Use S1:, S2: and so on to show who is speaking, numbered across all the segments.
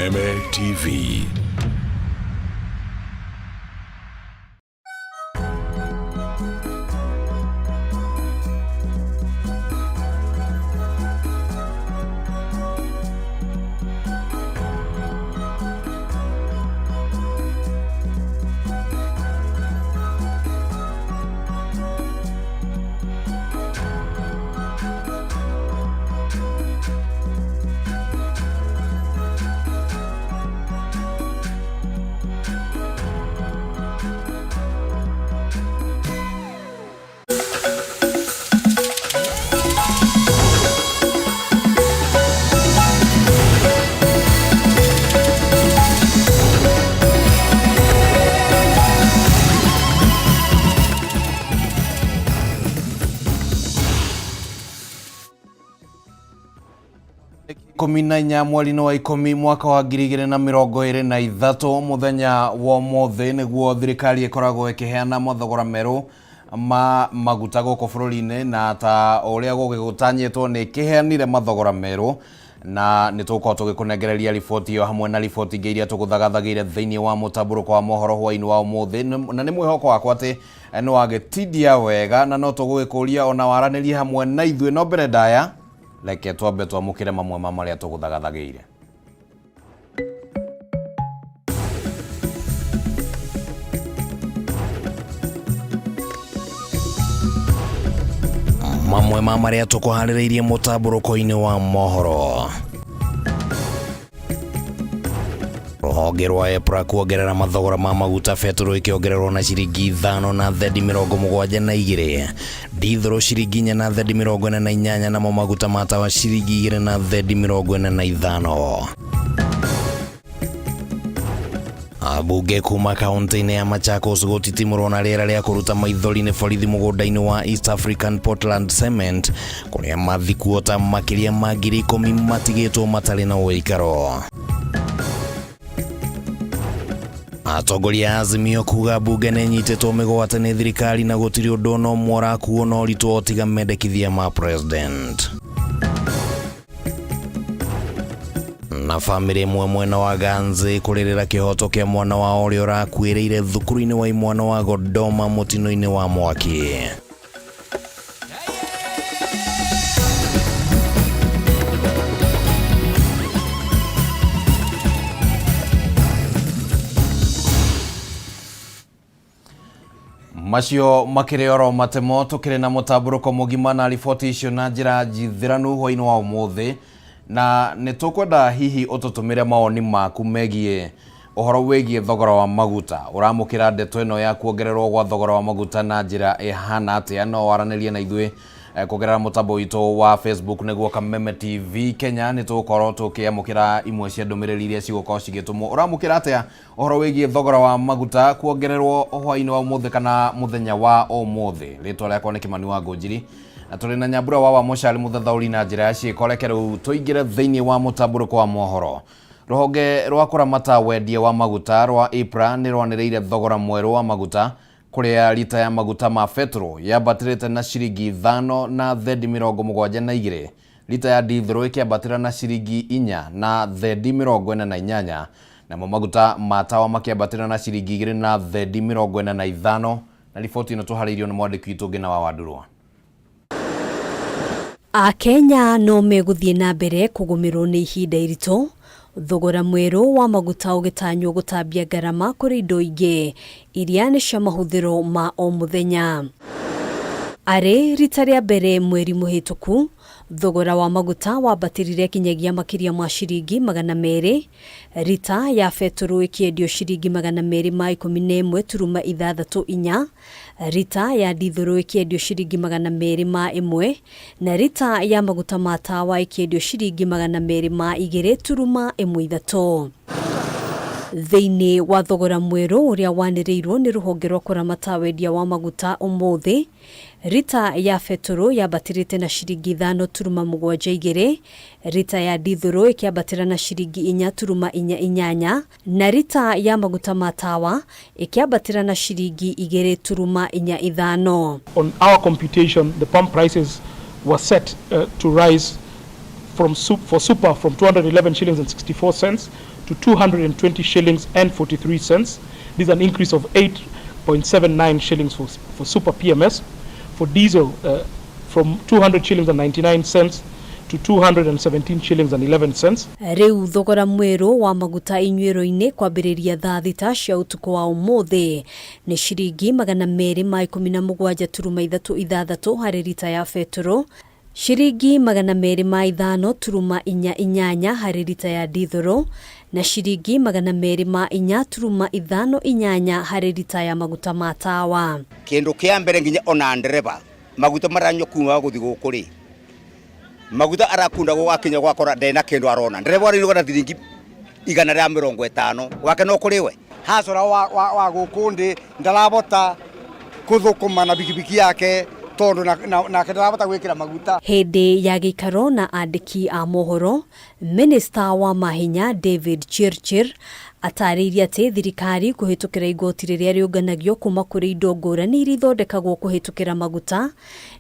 S1: Kameme TV.
S2: 14 mweri-inĩ wa 10 mwaka wa 2023 mũthenya wa ũmũthĩ nĩguo thirikari ĩkoragwo ĩkĩheana mathogora merũ ma maguta gũkũ bũrũri-inĩ na ta ũrĩa gũgĩgũtanyĩtwo nĩ ĩkĩheanire mathogora merũ na nĩ tũgũkorwo tũgĩkũnengereria riboti ĩyo hamwe na riboti ingĩ iria tũgũthagathagĩire thĩinĩ wa mũtambũrũko wa mohoro hwaĩ-inĩ wa ũmũthĩ na nĩ mwĩhoko wakwa atĩ nĩ wagĩtindia wega na no tũgũgĩkũria ona waranĩrie hamwe na ithuĩ no mbere ndaya reke twambe twamũkĩre mamwe ma marĩa tũgũthagathagĩire. Mamwe ma marĩa tũkũharĩrĩirie mũtambũrũko-inĩ wa mohoro. Rũhonge rwa EPRA kuongerera mathogora ma maguta betũrũ ĩkĩongererwo na ciringi ithano na thendi mĩrongo mũgwanja na igĩrĩ, ndithũrũ ciringi inya na thendi mĩrongo ĩna na inyanya namo maguta ma tawa ciringi igĩrĩ na thendi mĩrongo ĩna na ithano. Ambunge kuma kaunti-inĩ ya Machakos gũtitimũrwo na rĩera rĩa kũruta maithori nĩ borithi mũgũnda-inĩ wa East African Portland Cement kũrĩa mathikuota makĩria ma 10,000 matigĩtwo matarĩ na ũikaro. Atongoria a Azimio kuga mbunge nĩ ĩnyitĩtwo mĩgwate nĩ thirikari na gũtirĩ ũndũ ona ũmwe ũrakuo na ũritũ o tiga mendekithia ma president. Na bamĩrĩ ĩmwe mwena wa Ganze kũrĩrĩra kĩhoto kĩa mwana wao ũrĩa ũrakuĩrĩire thukuru-inĩ wa imwana wa Godoma mũtino-inĩ wa mwaki. Macio makĩrĩ oro matemo tũkĩrĩ na mũtambũrũko mũgima na riboti icio na njĩra njithĩranu hwaĩ-inĩ wa ũmũthĩ na nĩ tũkwenda hihi ũtũtũmĩre mawoni maku megiĩ ũhoro wĩgiĩ thogora wa maguta ũramũkĩra ndeto ĩno ya kuongererwo gwa thogora wa maguta na njĩra ĩhana atĩa no waranĩrie na ithuĩ kũgerera mũtambo witũ wa Facebook nĩguo Kameme TV Kenya nĩ tũgũkorwo tũkĩamũkĩra imwe cia ndũmĩrĩri iria cigũkorwo cigĩtũmwo ũramũkĩra atĩa ũhoro wĩgiĩ thogora wa maguta kuongererwo hwaĩ-inĩ wa ũmũthĩ kana mũthenya wa ũmũthĩ rĩtwa rĩakwa nĩ Kĩmani wa Ngũnjiri na tũrĩ na Nyambura wa Wamũcari mũthathaũri na njĩra ya ciĩko reke rĩu tũingĩre thĩinĩ wa mũtambũrũko wa mohoro rũhonge rwa kũramata wendia wa maguta rwa EPRA nĩ rwanĩrĩire thogora mwerũ wa maguta kũrĩa rita ya maguta ma betũrũ yambatĩrĩte na ciringi ithano na thendi mĩrongo mũgwanja na igĩrĩ rita ya ndithũrũ ĩkĩambatĩra na ciringi inya na thendi mĩrongo ĩna na inyanya namo maguta ma tawa makĩambatĩra na ciringi igĩrĩ na thendi mĩrongo ĩna na ithano na riboti ĩno tũharĩirio nĩ mwandĩki witũ Ngĩna wa Wandurwa.
S3: Akenya no megũthiĩ na mbere kũgũmĩrwo nĩ ihinda iritũ, thogora mwerũ wa maguta ũgĩtanywo gũtambia ngarama kũrĩ indo ingĩ iria nĩ cia mahũthĩro ma o mũthenya. Arĩ rita rĩa mbere mweri mũhĩtũku, thogora wa maguta wambatĩrire kinyagia makĩria ma ciringi 200, rita ya betũrũ ĩkĩendio ciringi 211.64, rita ya ndithũrũ ĩkĩendio ciringi 201 na rita ya maguta ma tawa ĩkĩendio ciringi 202.13. Thĩinĩ wa thogora mwerũ ũrĩa wanĩrĩirwo nĩ rũhonge rwa kũramata wendia wa maguta ũmũthĩ, rita ya betũrũ yambatĩrĩte na ciringi 5.72, rita ya ndithũrũ ĩkĩambatĩra na ciringi 4.48 na rita ya maguta ma tawa ĩkĩambatĩra na ciringi 2.45.
S4: On our computation, the pump prices were set to rise for super from 211 shillings and 64 cents to 220 shillings and 43 cents. This is an increase of 8.79 shillings for super PMS. For diesel, from 200 shillings and 99 cents to 217 shillings and 11 cents.
S3: Rĩu thogora mwerũ wa maguta inyuĩro-inĩ kwambĩrĩria thaa 6 cia ũtukũ wa ũmũthĩ nĩ ciringi 217.36 harĩ rita ya betũrũ, ciringi 205.48 harĩ rita ya ndithũrũ na ciringi 204.58 harĩ rita ya maguta ma tawa.
S1: Kindu kia mbere nginya ona ndereba maguta maranyua kuma guthi guku ri maguta arakunda gugakinya gwakora ndena kindu arona ndereba ari na thiringi 150 gwake no kuriwe
S5: hasora wa guku ndi ndarabota kuthukuma na bikibiki yake tondu nake ndarabota gwikira maguta.
S3: Hindi ya gĩikaro na andĩki a mohoro, Minista wa mahinya David Chirchir atarĩirie atĩ thirikari kũhĩtũkĩra igoti rĩrĩa rĩũnganagio kuma kũrĩ indo ngũrani iria ithondekagwo kũhĩtũkĩra maguta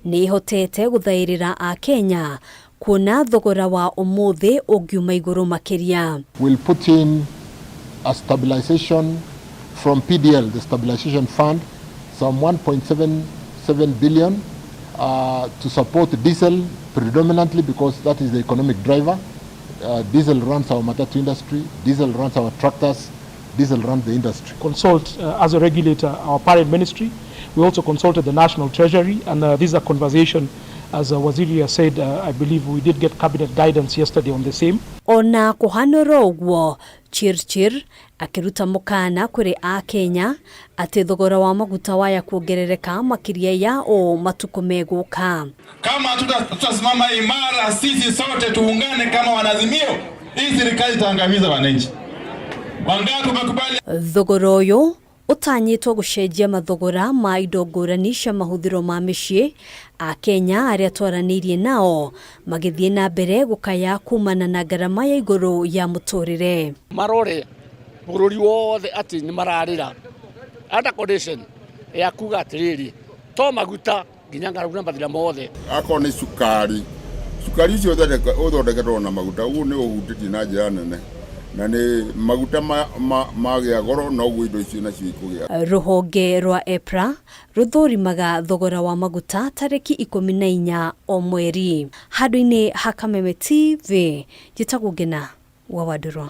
S3: nĩ ĩhotete gũthaĩrĩra Akenya kuona thogora wa ũmũthĩ ũngiuma igũrũ makĩria.
S6: We'll put in a stabilization from PDL, the stabilization fund, some 1.77 billion to support diesel predominantly because that is the economic driver. Diesel runs our matatu industry, diesel runs our tractors, diesel runs the industry.
S4: Consult as a regulator our parent ministry. We also consulted the National Treasury, and this is a conversation, as Waziri has said, I believe we did get cabinet guidance yesterday on the same.
S3: Ona kuhanoro uguo, Chirchir akiruta mukana kuri Akenya ati thogora wa maguta waya kuongerereka makiria ya o matuko meguka.
S7: Kama tutasimama imara sisi sote tuungane kama wanazimio, hii serikali itaangamiza wananchi. Wangapi wamekubali?
S3: Thogora uyu utanyitwo gucenjia mathogora ma indo ngũrani cia mahũthĩro ma mĩciĩ. Akenya arĩa twaranĩirie nao magĩthiĩ na mbere gũkaya kumana na ngarama ya igũrũ ya mũtũrĩre.
S8: Marore bũrũri wothe atĩ nĩ mararĩra under condition ya kuga atĩrĩrĩ to maguta nginya ng'aragu na mathĩna mothe.
S9: Akorwo nĩ cukari, cukari ũcio ũthondeketwo na maguta, ũguo nĩ ũhutĩtie na njĩra nene na nĩ maguta magĩa goro noguo indo icio nacio ikũgĩa.
S3: Rũhonge rwa EPRA rũthũrimaga thogora wa maguta tarĩki 14 o mweri. Handũ-inĩ ha Kameme TV, njĩtagwo Ngina wa Wandũrwa.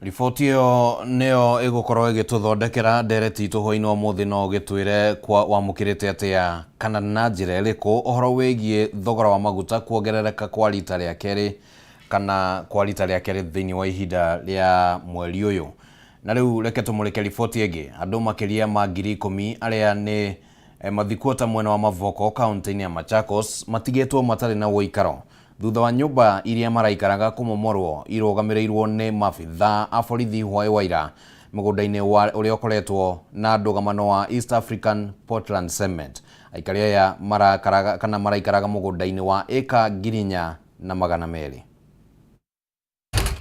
S2: Riboti ĩyo nĩyo ĩgũkorwo ĩgĩtũthondekera ndereti itũ hwaĩ-inĩ wa ũmũthĩ. No ũgĩtwĩre kwa wamũkĩrĩte atĩa kana na njĩra ĩrĩkũ ũhoro wĩgiĩ thogora wa maguta kuongerereka kwa rita rĩa kerĩ kana kwa rita rĩa kerĩ thĩinĩ wa ihinda rĩa mweri ũyũ. Na rĩu reke tũmũrĩke riboti ĩngĩ. Andũ makĩria ma 10,000 arĩa nĩ mathikuota mwena wa Mavoko kaunti-inĩ ya Machakos matigĩtwo matarĩ na ũikaro thutha wa nyũmba iria maraikaraga kũmomorwo irũgamĩrĩirwo nĩ maabithaa a borithi hwaĩ wa ira mũgũnda-inĩ ũrĩa ũkoretwo na ndũgamano wa East African Portland Cement. Aikari aya maraikaraga mũgũnda-inĩ wa ĩka 4,200.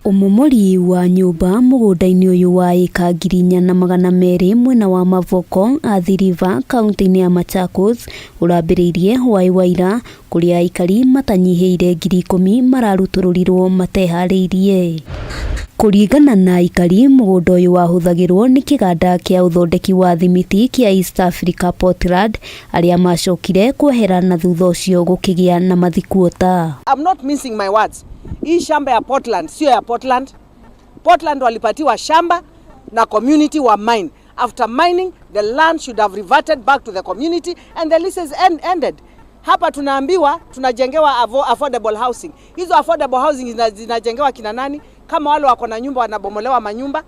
S10: Ũmomori wa nyũmba mũgũnda-inĩ ũyũ wa ĩka 4,200 mwena wa Mavoko Athi River kaunti-inĩ ya Machakos ũrambĩrĩirie hwaĩ wa ira kũrĩa aikari matanyihĩire 10,000 mararutũrũrirwo mateharĩirie. Kũringana na aikari, mũgũnda ũyũ wahũthagĩrwo nĩ kĩganda kĩa ũthondeki wa thimiti kĩa East Africa Portland arĩa macokire kwehera na thutha ũcio gũkĩgĩa na mathikuota.
S11: I'm not missing my words. Hii shamba ya Portland sio ya Portland. Portland walipatiwa shamba na community wa mine. After mining, the land should have reverted back to the community and the leases ended. Hapa tunaambiwa tunajengewa affordable housing. Hizo affordable housing zinajengewa kina nani? Kama wale wako na nyumba wanabomolewa manyumba?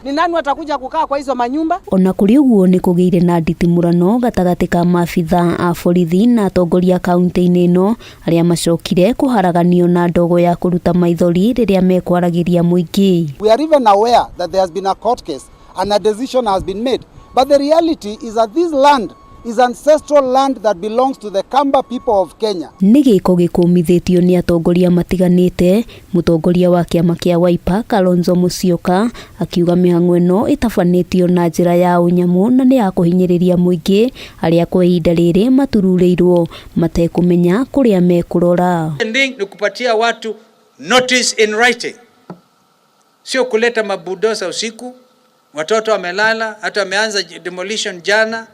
S11: Ni nani watakuja kukaa kwa hizo manyumba?
S10: Ona kũrĩ ũguo nĩ kũgĩire na nditimũrano gatagatĩ ka maabithaa a borithi na atongoria kaunti-inĩ ĩno arĩa macokire kũharaganio na ndogo ya kũruta maithori rĩrĩa mekwaragĩria mũingĩ.
S5: We are even aware that there has been a court case and a decision has been made. But the reality is that this land is ancestral land that belongs to the Kamba people of Kenya.
S10: Nĩ gĩko gĩkũmithĩtio nĩ atongoria matiganĩte. Mũtongoria wa kĩama kĩa Wiper Kalonzo Musyoka akiuga mĩhang'o ĩno ĩtabanĩtio na njĩra ya ũnyamũ na nĩ ya kũhinyĩrĩria mũingĩ arĩa kwa ihinda rĩrĩ matururĩirwo matekũmenya kũrĩa mekũrora.
S12: Ending ni kupatia watu Notice in writing, sio kuleta mabudosa usiku, watoto wamelala, hata wameanza demolition jana.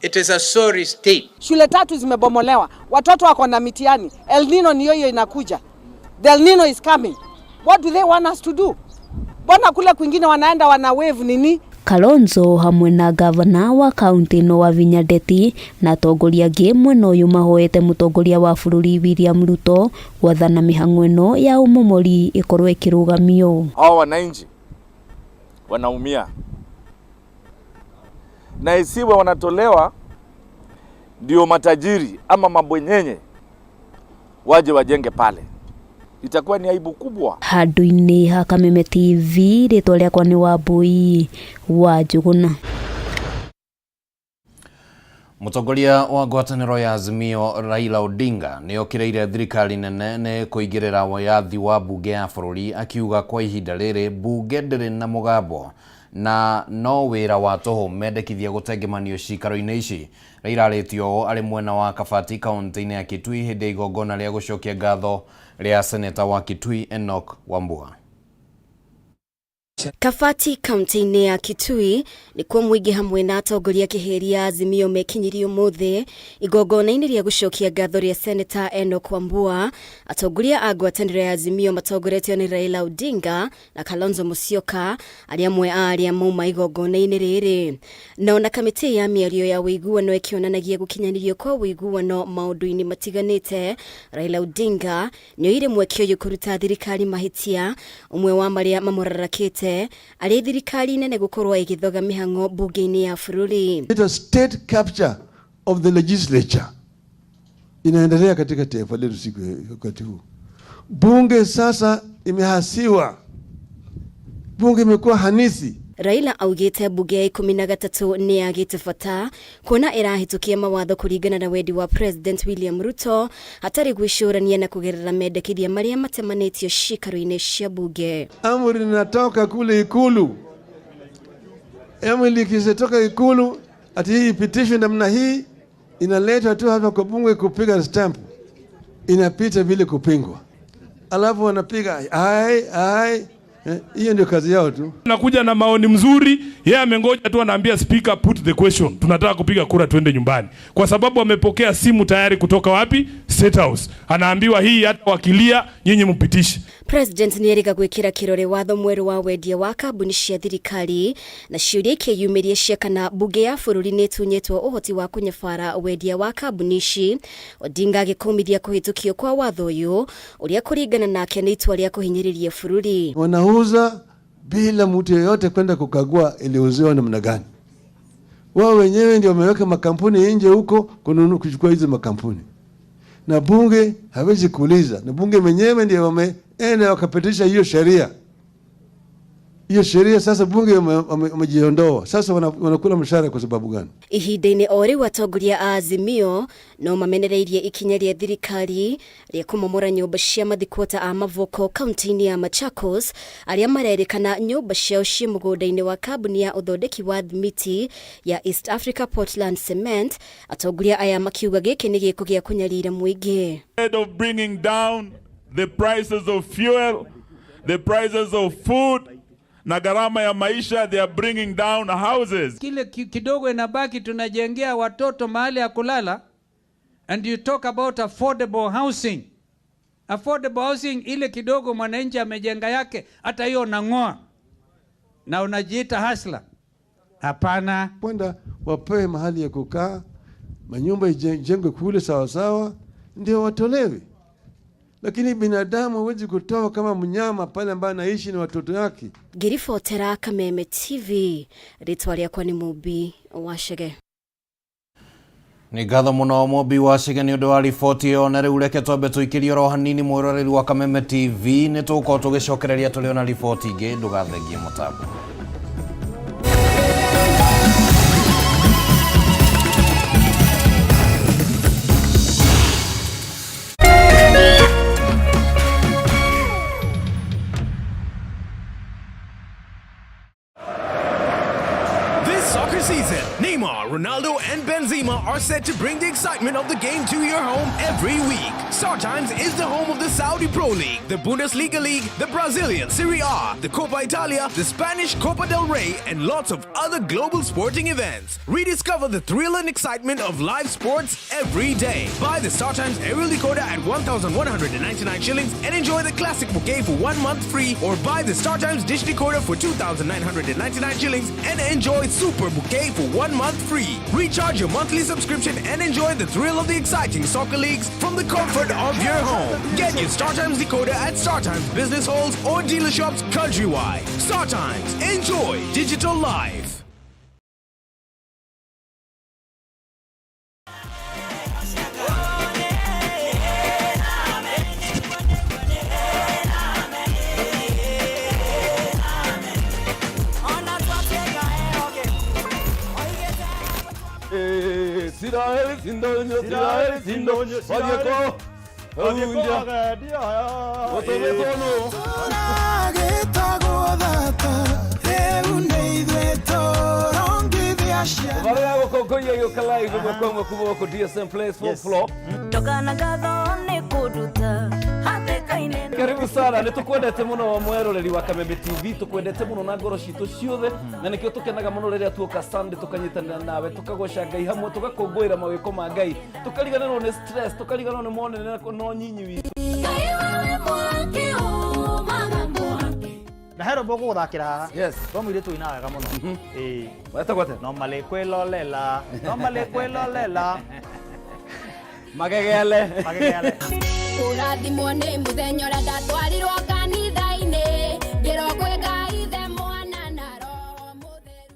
S12: It is a sorry state.
S11: Shule tatu zimebomolewa, watoto wako na mitihani. El Nino niyo hiyo inakuja. The El Nino is coming. What do they want us to do? Mbona kule kwingine wanaenda wana wave nini?
S10: Kalonzo hamwe na gavana wa kaunti ĩno Wavinya Ndeti na atongoria angĩ mwena ũyũ mahoete mũtongoria wa bũrũri William Ruto gwathana mĩhang'o ĩno ya ũmomori ĩkorwo ĩkĩrũgamio.
S13: Hawa wananchi wanaumia na isiwe wanatolewa ndio matajiri ama mabwenyenye waje wajenge pale, itakuwa ni aibu kubwa.
S10: Handũ-inĩ ha Kameme TV rĩtwa rĩakwa nĩ Wambui wa Njũgũna.
S2: Mũtongoria wa ngwatanĩro ya Azimio Raila Odinga nĩ okĩrĩire thirikari nene nĩ kũingĩrĩra wĩyathi wa mbunge ya bũrũri, akiuga kwa ihinda rĩrĩ mbunge ndĩrĩ na mũgambo na no wĩra wa tũhũ mendekithia gũtengemanio ciikaro-inĩ ici. Raila arĩtie ũũ arĩ mwena wa Kabati kaunti-inĩ ya Kitui hĩndĩ ya igongona rĩa gũcokia ngatho rĩa seneta wa Kitui Enoch Wambua.
S14: Kabati kaunti-inĩ ya Kitui nĩkuo mũingĩ hamwe na atongoria kĩhĩri ya Azimio mekinyirie ũmũthĩ igongona-inĩ rĩa gũcokia ngatho rĩa Seneta Enoch Wambua. Atongoria a ngwatanĩro ya Azimio matongoretio nĩ Raila Odinga na Kalonzo Musyoka arĩa amwe a arĩa mauma igongona-inĩ rĩrĩ. Na ona kamĩtĩ ya mĩario ya ũiguano ĩkĩonanagia gũkinyanĩrio kwa ũiguano maũndũ-inĩ matiganĩte, Raila Odinga nĩoire mweke ũyũ kũruta thirikari mahĩtia, ũmwe wa marĩa mamũrarakĩte arĩ thirikari nene gũkorwo ĩgĩthoga mĩhang'o mbunge-inĩ ya bũrũri.
S15: It's state capture of the legislature inaendelea katika taifa letu siku wakati huu. Bunge sasa imehasiwa, bunge imekuwa hanisi.
S14: Raila augite mbunge ya 13 nĩ yagĩte bata kuona ĩrahĩtũkia mawatho kũringana na wendi wa President William Ruto hatarĩ gwĩcũrania na kũgerera mendekithia marĩa matemanĩtio ciikaro-inĩ cia bunge.
S15: Amri inatoka kule Ikulu, amri ikishatoka Ikulu ati hii ipitishwe namna hii, inaletwa tu hapa kwa bunge kupiga stamp, inapita bila kupingwa, alafu wanapiga ai ai. Hiyo ndio kazi yao tu.
S16: Nakuja na maoni mzuri, yeye amengoja tu, anaambia speaker put the question. Tunataka kupiga kura tuende nyumbani. Kwa sababu amepokea simu tayari kutoka wapi? State House. Anaambiwa hii hata wakilia nyinyi mpitishe.
S14: President nĩerĩga gwĩkĩra kĩrore watho mwerũ wa wendia wa kambuni cia thirikari na ciũria ikĩyumĩria cia kana mbunge ya bũrũri nĩĩtunyĩtwo ũhoti wa kũnyabara wendia wa kambuni ici. Odinga agĩkũmithia kũhĩtũkio kwa watho ũyũ ũrĩa kũringana nake nĩ itua rĩa kũhinyĩrĩria bũrũri.
S15: Wanauza bila mtu yeyote kwenda kukagua iliuziwa namna gani. Wao wenyewe ndio wameweka makampuni nje huko kununua, kuchukua hizo makampuni, na bunge hawezi kuuliza, na bunge wenyewe ndio wameenda wakapitisha hiyo sheria. Hiyo sheria sasa bunge wamejiondoa. Sasa wanakula mshahara kwa sababu gani?
S14: Ihinda-inĩ o rĩu atongoria a Azimio no mamenereirie ikinya rĩa thirikari rĩa kũmomora nyũmba cia mathikwota a Mavoko kaunti-inĩ ya Machakos arĩa marerĩkana nyũmba ciao ciĩ mũgũnda-inĩ wa kambuni ya ũthondeki wa thimiti ya East Africa Portland Cement. Atongoria aya makiuga gĩkĩ nĩ gĩko gĩa kũnyarira mũingĩ.
S7: Instead of bringing down the prices of fuel, the prices of food na gharama ya maisha, they are bringing down houses.
S12: Kile kidogo inabaki tunajengea watoto mahali ya kulala, and you talk about affordable housing. Affordable housing ile kidogo mwananchi amejenga yake, hata hiyo unang'oa na unajiita hustler. Hapana.
S15: Kwenda wapewe mahali ya kukaa, manyumba ijengwe kule sawa sawa, ndio watolewe. Lakini binadamu hawezi kutoa kama mnyama pale ambaye anaishi na watoto yake.
S14: Ngĩribotera Kameme TV, rĩtwa rĩakwa nĩ Mũmbi wa Chege.
S2: Nĩ ngatho mũno Mũmbi wa Chege nĩ ũndũ wa riboti ĩyo, na rĩu reke twambe tũikĩrie oro hanini mwĩroreri wa Kameme TV, nĩ tũgũkorwo tũgĩcokereria tũrĩ ona riboti ingĩ, ndũgathengie mũtambo.
S17: This soccer season, season, Neymar, Ronaldo, and Benzema are set to bring the excitement of the game to your home every week. StarTimes is the home of the Saudi Pro League, the Bundesliga League, the Brazilian Serie A, the Coppa Italia, the Spanish Copa del Rey, and lots of other global sporting events. Rediscover the thrill and excitement of live sports every day. Buy the StarTimes aerial decoder at 1,199 shillings and enjoy the classic bouquet for 1 month free, or buy the StarTimes dish decoder for 2,999 shillings and enjoy Super Bouquet for 1 month free. Recharge your monthly subscription and enjoy the thrill of the exciting soccer leagues from the comfort of your home. Get your StarTimes decoder at StarTimes business halls or dealer shops countrywide. StarTimes, enjoy digital life.
S13: Karibu sana, nitukwendete muno mweroreri wa Kameme TV, tukwendete muno na ngoro citu ciothe, na nikio tukenaga muno riria tuoka Sunday tukanyitanira nawe, tukagoca Ngai hamwe, tugakũngũĩra mawĩko ma Ngai, tukariganĩrwo nĩ stress, tukariganĩrwo nĩ monene no nyinyi witũ.
S18: Na hero boko guthakira haha. Yes. To mũirĩtu ũinaga wega mũno. Ĩĩ.
S13: Wetagwo atĩa?
S18: No male kwĩlolela, no male kwĩlolela.
S13: Magegele.
S18: Magegele.
S19: Kũrathimwo nĩ mũthenya ũrĩa ndatwarirwo kanitha-inĩ, ngĩrwo kwĩ Ngai Ithe, Mwana na Roho Mũtheru.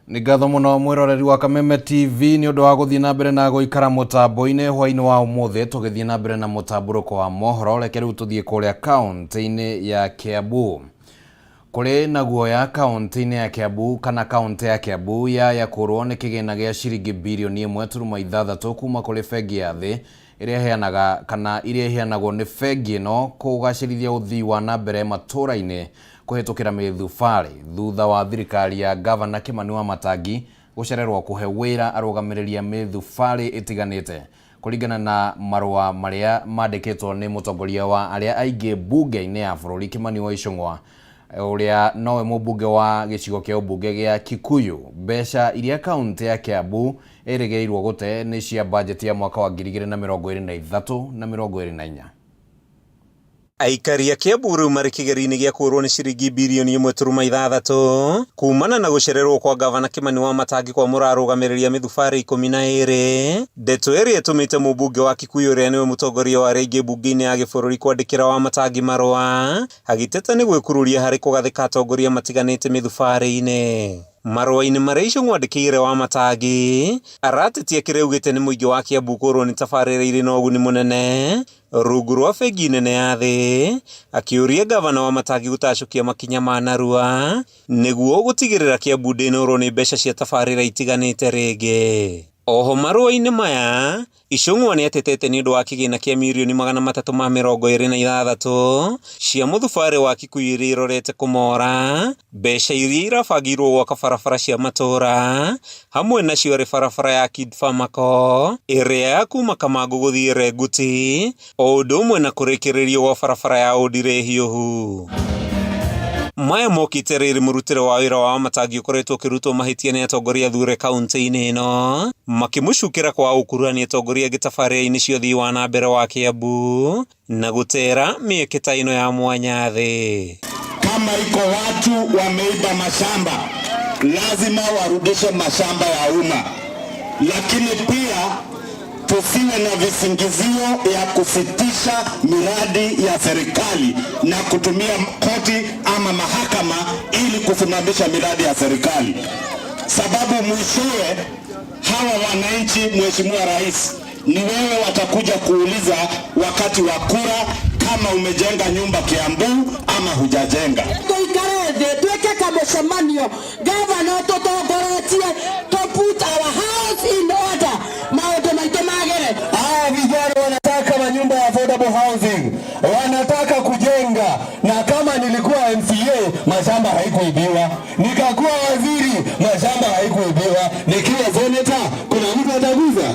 S2: Nĩ ngatho mũno mwĩroreri wa Kameme TV nĩ ũndũ wa gũthiĩ na mbere na gũikara mũtambo-inĩ hwaĩ-inĩ wa ũmũthĩ. Tũgĩthiĩ na mbere na mũtambũrũko wa mohoro, reke rĩu tũthiĩ kũrĩa kaũntĩ-inĩ ya Kiambu. Kũrĩ na guoya kaũntĩ-inĩ ya Kiambu kana kaũntĩ ya Kiambu ya kũrwo nĩ kĩgĩna gĩa ciringi birioni 1.6 kuma kũrĩ bengi ya thĩ ĩrĩa ĩheanaga kana iria iheanagwo nĩ bengi ĩno kũgacĩrithia ũthii wa na mbere matũũra-inĩ kũhĩtũkĩra mĩthubarĩ thutha wa thirikari ya Gavana Kimani Wamatangi gũcererwo kũhe wĩra arũgamĩrĩri a mĩthubarĩ ĩtiganĩte kũringana na marũa marĩa mandĩkĩtwo nĩ mũtongoria wa arĩa aingĩ mbunge-inĩ ya bũrũri Kimani wa Ichung'wa ũrĩa nowe mũmbunge wa gĩcigo kĩa ũmbunge gĩa Kikuyu. Mbeca iria kaũntĩ ya Kiambu ĩrĩgĩrĩirwo gũte nĩ cia bajeti ya mwaka wa 2023 na 24.
S20: Aikari a Kiambu rĩu marĩ kĩgerio-inĩ gĩa kũũrwo nĩ ciringi birioni 1.6 kumana na gũcererwo kwa Gavana Kimani Wamatangi kwamũra arũgamĩrĩri a mĩthubarĩ 12. Ndeto ĩrĩa ĩtũmĩte mũmbunge wa Kikuyu ũrĩa nĩwe mũtongoria wa arĩa aingĩ mbunge-inĩ ya gĩbũrũri kwandĩkĩra Wamatangi marũa agĩteta nĩ gwĩkururia harĩ kũgathĩka atongoria matiganĩte mĩthubarĩ-inĩ. Marũa-inĩ marĩa Ichung'wa andĩkĩire Wamatangi aratetia kĩrĩa augĩte nĩ mũingĩ wa Kiambu kũũrwo nĩ tabarĩra irĩ na ũguni mũnene rungu rwa bengi nene ya thĩ, akĩũria Gavana Wamatangi gũtacũkia makinya ma narua nĩguo gũtigĩrĩra Kiambu ndĩnorwo nĩ mbeca cia tabarĩra itiganĩte rĩngĩ. Oho marũa-inĩ maya Ichung'wa nĩatetete nĩ ũndũ wa kĩgĩna kĩa mirioni 326 cia mũthubarĩ wa Kikuyu iria irorete kũmora, mbeca iria irabangĩirwo gwaka barabara cia matũũra hamwe nacio arĩ barabara ya Kid Farmaco ĩrĩa ya kuma Kamangũ gũthiĩ Renguti, o ũndũ ũmwe na kũrĩkĩrĩrio gwa barabara ya Ũndire Hiũhu. Maya mokĩte rĩrĩ mũrutĩre wa wĩra wa Wamatangi ũkoretwo ũkĩrutwo mahĩtia nĩ atongoria thure kaũntĩ-inĩ ĩno makĩmũcukĩra kwa ũkuruhania atongoria angĩ tabarĩra-inĩ cia ũthii wa na mbere wa Kiambu na gũtera mĩeke ta ĩno ya mwanya thĩ.
S21: Kama iko watu wameiba mashamba, lazima warudishe mashamba ya umma, lakini pia tusiwe na visingizio ya kusitisha miradi ya serikali na kutumia koti ama mahakama ili kusimamisha miradi ya serikali, sababu mwishowe hawa wananchi, Mheshimiwa Rais, ni wewe watakuja kuuliza wakati wa kura. kama umejenga nyumba Kiambu ama hujajenga.
S1: Tuikare thĩ twĩke kamũcemanio gavana tũtongoretie to put our house in order maũndũ maitũ magĩre.
S22: Hawa vijana wanataka manyumba ya affordable housing, wanataka kujenga, na kama nilikuwa MCA mashamba haikuibiwa, nikakuwa waziri mashamba haikuibiwa, nikiwa senator kuna mtu ataguza?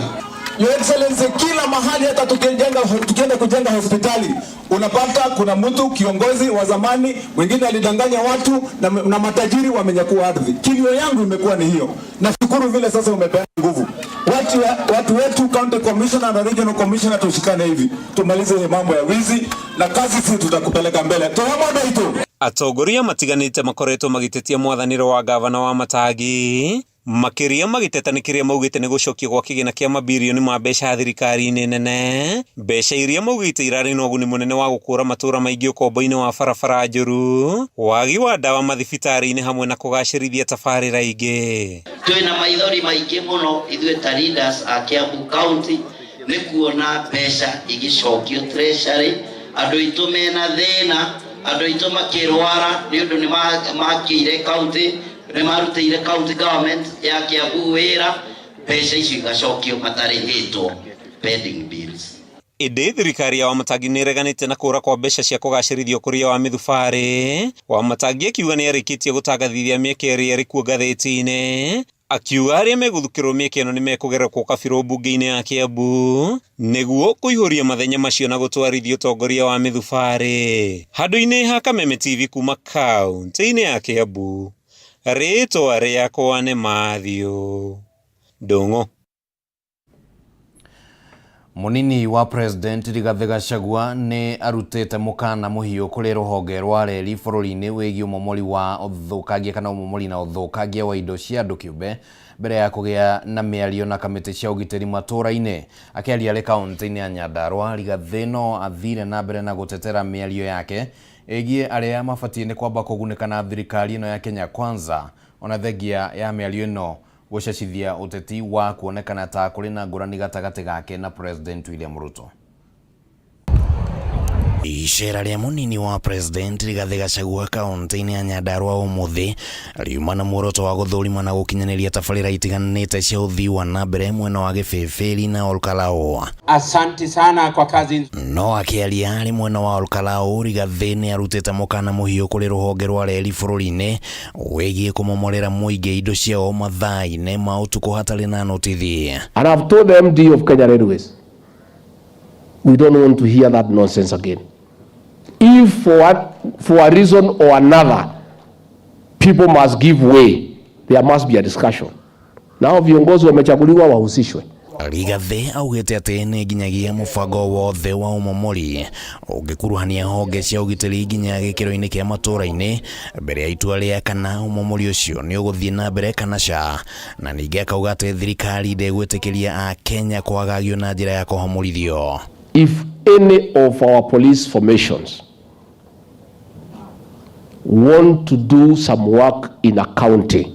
S23: Your Excellency, kila mahali hata tukijenga, tukienda kujenga hospitali unapata kuna mtu kiongozi wa zamani mwingine alidanganya watu na matajiri wamenyakua ardhi. Kilio yangu imekuwa ni hiyo. Nashukuru vile sasa umepeana nguvu watu wetu, county commissioner na regional commissioner, tushikane hivi tumalize mambo ya wizi na kazi, sisi tutakupeleka mbele. Toa itu
S20: Atongoria matiganĩte makoretwo magĩtetia mwathanĩre wa gavana wa Matangi makĩria magĩteta nĩ kĩrĩa maugĩte nĩ gũcokio gwa kĩgĩna kĩa mabirioni ma mbeca thirikari-inĩ nene, mbeca iria maugĩte irarĩ na ũguni mũnene wa gũkũra matũra maingĩ ũkombo-inĩ wa barabara njũru, wagi wa ndawa mathibitarĩ-inĩ hamwe na kũgacĩrithia tabarĩra ingĩ.
S24: Twina maithori maingĩ mũno ithuĩ ta leaders a Kiambu County nĩ kuona mbeca igĩcokio treasury, andũ aitũ mena thĩna, andũ aitũ makĩrwara nĩ ũndũ nĩ makĩire county, nĩ marutĩire county government ya Kiambu wĩra, mbeca icio igacokio matarĩhĩtwo pending bills.
S20: Ĩndĩ thirikari ya Wamatangi nĩ ĩreganĩte na kũra kwa mbeca cia kũgacĩrithia ũkũria wa mĩthubarĩ. Wamatangi akiuga nĩ arĩkĩtie gũtangathithia mĩeke ĩrĩa ĩrĩ kuo ngathĩti-inĩ, akiuga arĩa megũthukĩrwo mĩeke ĩno nĩ mekũgerekwo kabirũ mbunge-inĩ ya Kiambu nĩguo kũihũria mathenya macio na gũtwarithia ũtongoria wa mĩthubarĩ. Handũ-inĩ ha Kameme TV kuma kaũntĩ-inĩ ya Kiambu, rĩtwa rĩakwa nĩ Matthew Ndung'u.
S2: Munini wa President Rigathi Gachagua nĩ arutĩte mũkana mũhiũ kũrĩ rũhonge rwa reri bũrũri-inĩ wĩgiĩ ũmomori wa ũthũkangia kana ũmomori na ũthũkangia wa indo cia andũ kĩũmbe mbere ya kũgĩa na mĩario na kamĩtĩ cia ũgitĩri matũũra-inĩ. Akĩaria arĩ kaũntĩ-inĩ ya Nyandarua, Rigathi no athire na mbere na gũtetera mĩario yake ĩgiĩ arĩa mabatiĩ nĩ kwamba kũgunĩka na thirikari ĩno ya Kenya Kwanza, ona thengia ya mĩario ĩno gũcacithia ũteti wa kuonekana ta kũrĩ na ngũrani gatagatĩ gake na President William Ruto. Icera rĩa mũnini wa President Rigathi Gachagua kaũntĩ-inĩ ya Nyandarua ũmũthĩ riuma na muoroto wa gũthũrima na gũkinyanĩria tabarĩra itiganĩte cia ũthii wa na mbere mwena wa Gĩbĩbĩri na Olkalau.
S25: Asanti sana kwa kazi.
S2: No akĩaria arĩ mwena wa Olkalau, Rigathi nĩ arutĩte mũkana mũhiũ kũrĩ rũhonge rwa reri bũrũri-inĩ wĩgiĩ kũmomorera mũingĩ indo ciao mathaa-inĩ ma ũtukũ hatarĩ na notithi.
S26: And I've told the MD of Kenya Railways, we don't want to hear that nonsense again. If for a reason or another, people must give way, there must be a discussion. Nao viongozi wamechaguliwa wahusishwe.
S2: Rigathi augĩte atĩ nĩ nginyagia mũbango wothe wa ũmomori ũngĩkuruhania honge cia ũgitĩri nginya gĩkĩro-inĩ kĩa matũũra-inĩ mbere ya itua rĩa kana ũmomori ũcio nĩ ũgũthiĩ na mbere kana ca, na ningĩ akauga atĩ thirikari ndĩgwĩtĩkĩria Akenya kwagagio na njĩra ya kũhomorithio.
S26: If any of our police formations want to do some work in a county,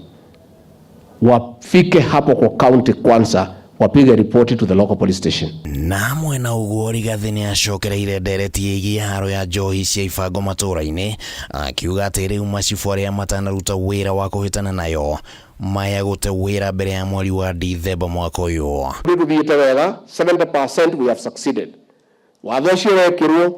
S26: wafike hapo kwa county kwanza, wapige ripoti to the local police station.
S2: Na mwena ũguo Rigathi nĩ acokereire ndereti ĩgiĩ haro ya njohi cia ibango matũũra-inĩ, akiuga atĩ rĩu macibũ arĩa matanaruta wĩra wa kũhĩtana nayo maya gũte wĩra mbere ya mweri wa Dithemba mwaka ũyũ.
S26: Rĩu tũthiĩte wega, 70% we have succeeded. Watho ũcio wekĩrwo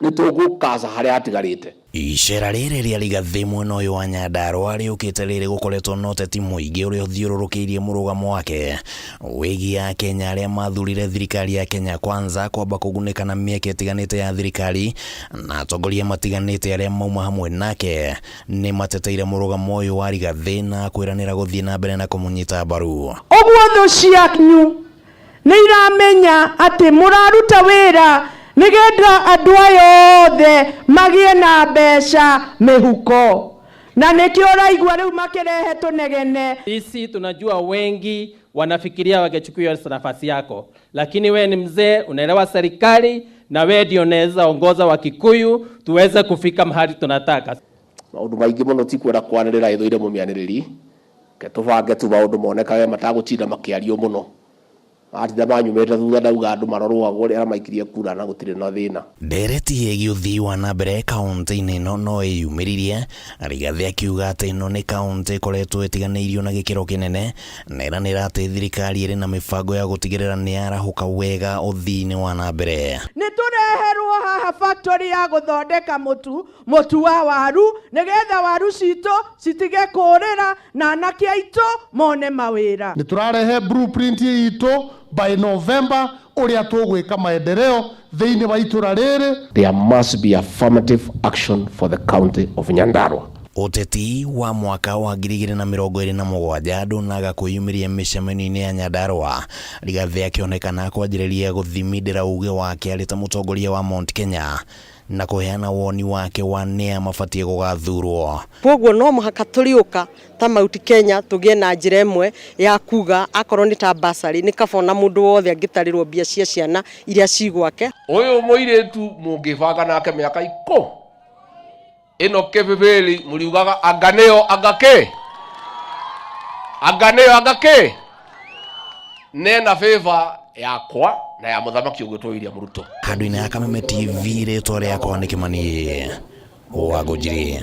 S26: nĩ tũgũkaca harĩa hatigarĩte.
S2: Icera rĩrĩ rĩa Rigathi mwena ũyũ wa Nyandarua rĩũkĩte rĩrĩ gũkoretwo na ũteti mũingĩ ũrĩa ũthiũrũrũkĩirie mũrũgamo wake wĩgiĩ Akenya arĩa mathurire thirikari ya Kenya Kwanza kwamba kũgunĩka na mĩeke ĩtiganĩte ya thirikari, na atongoria matiganĩte arĩa mauma hamwe nake nĩ mateteire mũrũgamo ũyũ wa Rigathi na kwĩranĩra gũthiĩ na mbere na kũmũnyita mbaru.
S27: Ũguo thũ cianyu nĩ iramenya atĩ mũraruta wĩra nĩgetha andũ aya othe magĩe na mbeca mĩhuko, na nĩkĩo ũraigua rĩu makĩrehe tũnegene.
S28: Sisi tunajua wengi wanafikiria wangechukua nafasi yako, lakini we ni mzee, unaelewa serikali na we ndio unaweza ongoza Wakikuyu tuweze kufika mahali tunataka.
S26: Maũndũ maingĩ mũno ti kwenda kwanĩrĩra ĩthũire mũmĩanĩrĩri, ke tũbange tu maũndũ monekage matagũtinda makĩario mũno. Atinda manyumĩte thutha ndauga andũ marorwo ũrĩa aramaikirie kura na gũtirĩ na thĩna.
S2: Ndereti ĩgiĩ ũthii wa na mbere kaunti-inĩ ĩno no ĩyumĩririe, Rigathĩ akiuga atĩ ĩno nĩ kaunti ĩkoretwo ĩtiganĩirio na gĩkĩro kĩnene na ĩranĩra atĩ thirikari ĩrĩ na mĩbango ya gũtigĩrĩra nĩ yarahũka wega ũthii-inĩ wa na mbere.
S27: Nĩ tũreherwo haha factory ya gũthondeka mũtu, mũtu wa waru, nĩgetha waru citũ citige kũrĩra na anake aitũ mone mawĩra.
S3: Nĩ tũrarehe blueprint itũ by November ũrĩa tũgwĩka maendeleo thĩinĩ wa itũra rĩrĩ.
S26: There must be affirmative action for the county of Nyandarua.
S2: Ũteti wa mwaka wa 2027 ndũnaga kwĩyumĩria mĩcemanio-inĩ ya Nyandarua, Rigathĩ akĩonekana kwanjĩrĩria gũthimindĩra uge wake arĩ ta mũtongoria wa Mount Kenya na kũheana woni wake wa nĩa mabatiĩ gũgathurwo.
S4: Koguo no mũhaka tũrĩũka ta Mount Kenya tũgĩe na njĩra ĩmwe ya kuga akorwo nĩ ta bursary nĩ kaba ona mũndũ wothe angĩtarĩrwo mbia cia ciana iria ci gwake.
S5: Ũyũ mũirĩtu mũngĩbanga nake mĩaka ikũ ĩno kĩbĩbĩri mũriugaga anga nĩyo anga kĩ anga nĩyo anga kĩ nena favor yakwa na ya mũthamaki ũgwĩtwo William Ruto.
S2: Handũ-inĩ ha Kameme TV rĩtwa rĩakwa nĩ Kĩmani wa Ngũnjiri.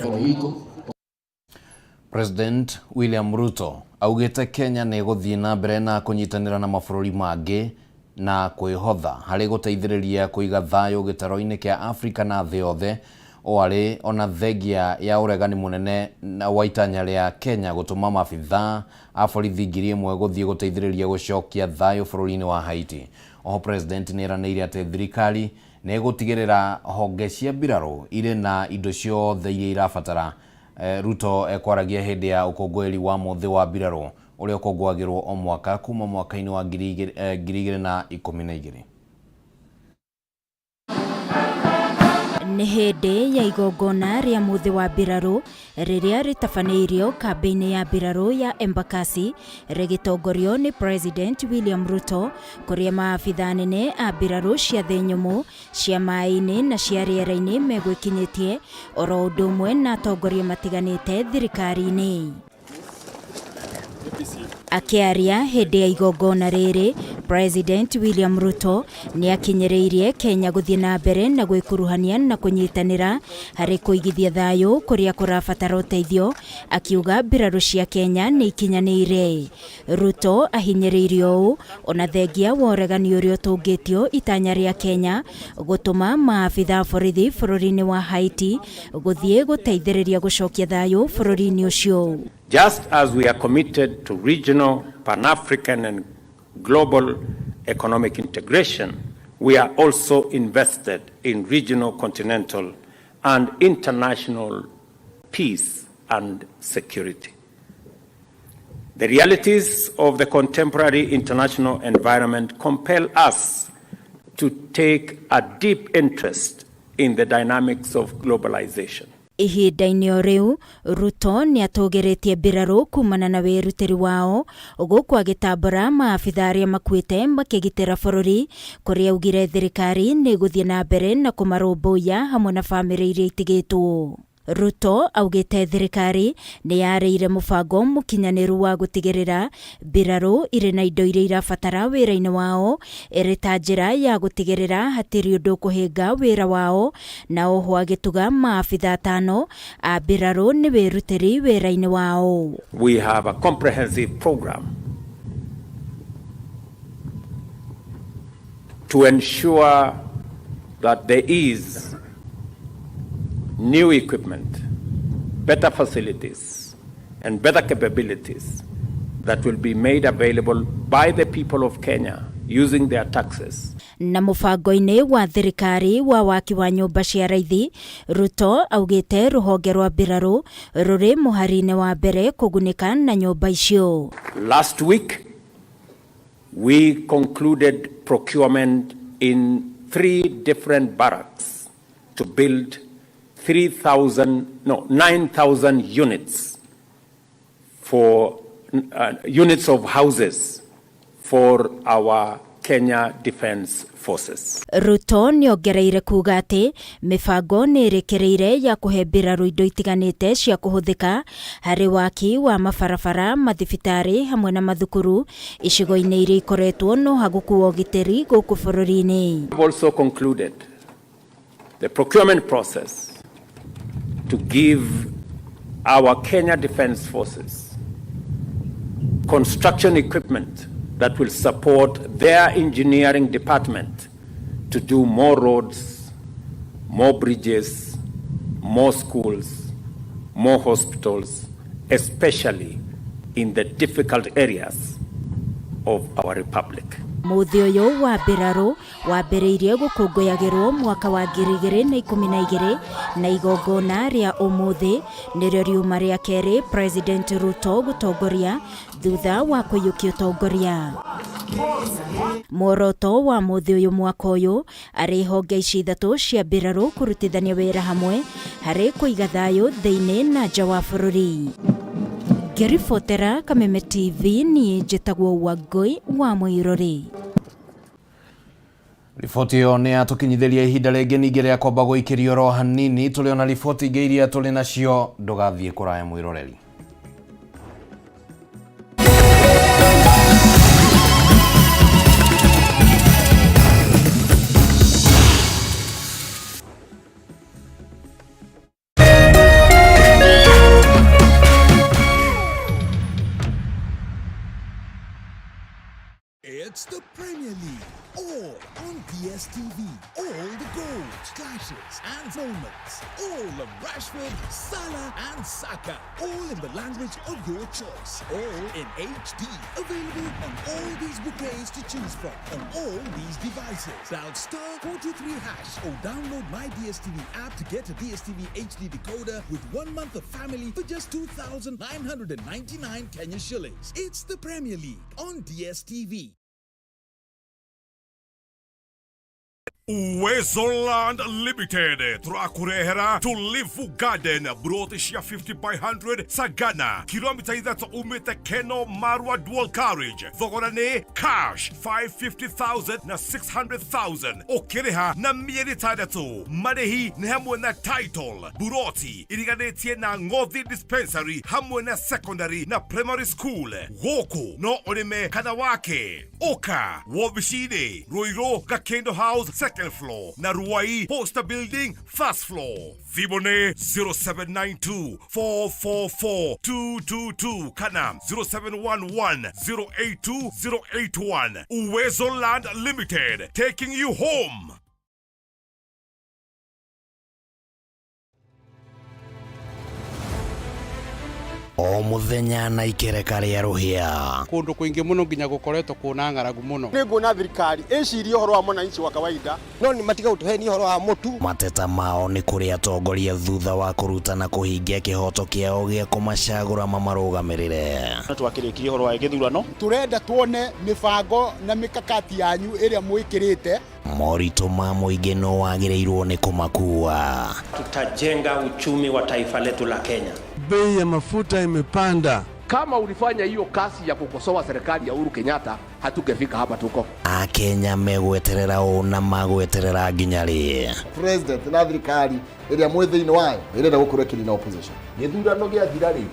S2: President William Ruto augĩte Kenya nĩ ĩgũthiĩ na mbere na kũnyitanĩra na mabũrũri mangĩ na kwĩhotha harĩ gũteithĩrĩria kũiga thayũ gĩtaro-inĩ kĩa Afrika na thĩ yothe o arĩ ona thengia ya ũregani mũnene wa itanya rĩa Kenya gũtũma maabithaa a borithi 1000 gũthiĩ gũteithĩrĩria gũcokia thayũ bũrũri-inĩ wa Haiti. Oho President nĩ eranĩire atĩ thirikari nĩ ĩgũtigĩrĩra honge cia mbirarũ irĩ na indo ciothe iria irabatara. Ruto ekwaragia hĩndĩ ya ũkũngũĩri wa mũthĩ wa mbirarũ ũrĩa ũkũngũagĩrwo o mwaka kuma mwaka-inĩ wa 2012.
S14: Nĩ hĩndĩ ya igongona rĩa mũthĩ wa mbirarũ rĩrĩa rĩtabanĩirio kambĩ-inĩ ya mbirarũ ya Embakasi rĩgĩtongorio nĩ President William Ruto kũrĩa maabitha anene a mbirarũ cia thĩ nyũmũ cia maĩ-inĩ na cia rĩera-inĩ megwĩkinyĩtie oro ũndũ ũmwe na atongoria matiganĩte thirikari-inĩ. Akĩaria hĩndĩ ya igongona rĩrĩ, President William Ruto nĩ akinyĩrĩirie Kenya gũthiĩ na mbere na gwĩkuruhania na kũnyitanĩra harĩ kũigithia thayũ kũrĩa kũrabatara ũteithio, akiuga mbirarũ cia Kenya nĩ ikinyanĩire. Ruto ahinyĩrĩirie ũũ ona thengia wa ũregani ũrĩa ũtũngĩtio itanya rĩa Kenya gũtũma maabitha a borithi bũrũri-inĩ wa Haiti gũthiĩ gũteithĩrĩria gũcokia thayũ bũrũri-inĩ ũcio.
S6: Just as we are committed to regional, Pan-African and global economic integration, we are also invested in regional, continental and international peace and security. The realities of the contemporary international environment compel us to take a deep interest in the dynamics of globalization.
S14: Ihinda-inĩ o rĩu, Ruto nĩ atũgĩrĩtie mbirarũ kumana na wĩrutĩri wao gũkũ agĩtambũra maabitha arĩa makuĩte makĩgitĩra bũrũri kũrĩa augire thirikari nĩ ĩgũthiĩ na mbere na kũmarũmbũiya hamwe na bamĩrĩ iria itigĩtwo. Ruto augĩte thirikari nĩ yarĩire mũbango mũkinyanĩru wa gũtigĩrĩra mbirarũ irĩ na indo iria irabatara wĩra-inĩ wao ĩrĩ ta njĩra ya gũtigĩrĩra hatirĩ ũndũ ũkũhĩnga wĩra wao, na oho agĩtuga maabitha atano a mbirarũ nĩ wĩrutĩri wĩra-inĩ wao.
S6: We have a comprehensive program to ensure that there is new equipment, better facilities, and better capabilities that will be made available by the people of Kenya using their taxes.
S14: Na mũbango-inĩ wa thirikari wa waki wa nyũmba cia raithi, Ruto augĩte rũhonge rwa mbirarũ rũrĩ mũhari-inĩ wa mbere kũgunĩka na nyũmba icio.
S6: Last week, we concluded procurement in 3 different barracks to build 9,000 units for units of houses for our Kenya Defence Forces.
S7: Ruto nĩongereire kuga atĩ mĩbango nĩ ĩrĩkĩrĩire ya kũhe mbirarũ indo itiganĩte cia kũhũthĩka harĩ waki wa mabarabara, mathibitarĩ hamwe na mathukuru icigo-inĩ iria ikoretwo no haguku wa ũgitĩri gũkũ bũrũri-inĩ.
S6: We've also concluded the procurement process to give our Kenya Defence Forces construction equipment that will support their engineering department to do more roads, more bridges, more schools, more hospitals, especially in the difficult areas of our republic.
S7: Mũthĩ ũyũ wa mbirarũ wambĩrĩirie gũkũngũyagĩrwo mwaka wa 2012 na igongona rĩa ũmũthĩ nĩrĩo riuma rĩa kerĩ President Ruto gũtongoria thutha wa kũiyũkia ũtongoria. Muoroto wa mũthĩ ũyũ mwaka ũyũ arĩ honge ici ithatũ cia mbirarũ kũrutithania wĩra hamwe harĩ kũiga thayũ thĩinĩ na nja wa bũrũri. Ngĩribotera Kameme TV niĩ njĩtagwo Wangũi wa Mũirũrĩ.
S2: Riboti ĩyo nĩ yatũkinyithĩria ihinda rĩngĩ ningĩ rĩa kwamba gũikĩrio oro hanini. Tũrĩ ona riboti ingĩ iria tũrĩ nacio, ndũgathiĩ kũraya mwĩroreri.
S8: It's the Premier League, all on DSTV. All the goals, clashes, and moments. All of Rashford, Salah, and Saka. All in the language of your choice. All in HD. Available on all these bouquets to choose from on all these devices. Dial star 423 hash or download my DSTV app to get a DSTV HD decoder with 1 month of family for just 2,999 Kenya shillings. It's the Premier League on DSTV.
S9: Uwezo Land Limited turakurehera Tulivu Garden broti cia 50 by 100 Sagana kilomita ithatũ umĩte Keno Marwa dual carriage. Thogora nĩ cash 550,000 na 600,000 ũkĩrĩha na mĩeri ĩtandatũ. Marĩhi nĩ hamwe na title buroti iriganĩtie na Ngothi dispensary hamwe na secondary na primary school. Gũkũ no ũrĩme kana wake. Ũka wobici-inĩ Ruiru Gakendo House second floor na Ruai Posta Building first floor. Thimũ 0792 444 222 kana 0711 082 081. Uwezo Land Limited, taking you home.
S10: O muthenya na ikereka rĩa rũhĩa.
S25: Kũndũ kũingĩ mũno nginya gũkoretwo kwĩna ng'aragu mũno.
S11: Nĩ nguona thirikari ĩcirie ũhoro wa mwananchi wa kawaida, no nĩ matiga gũtũhenia ũhoro wa mũtu.
S10: Mateta mao nĩ kũrĩ atongoria thutha wa kũruta na kũhingia kĩhoto kĩao gĩa kũmacagũra mamarũgamĩrĩre.
S12: No twakĩrĩkirie ũhoro wa gĩthurano.
S15: Tũrenda tuone mĩbango na mĩkakati yanyu ĩrĩa mwĩkĩrĩte.
S10: Moritũ ma mũingĩ no wagĩrĩirwo nĩ kũmakua.
S6: Tutajenga uchumi wa taifa letu la Kenya.
S16: Bei ya mafuta imepanda.
S5: Kama ulifanya hiyo kazi ya kukosoa serikali ya Uhuru Kenyatta, hatungefika hapa tuko.
S10: Akenya megweterera ũ na magweterera nginya rĩ?
S29: President na thirikari ĩrĩa mwĩ thĩinĩ wayo ĩrenda gũkorwo ĩkĩnina opposition.
S30: Gĩthurano gĩathira rĩ,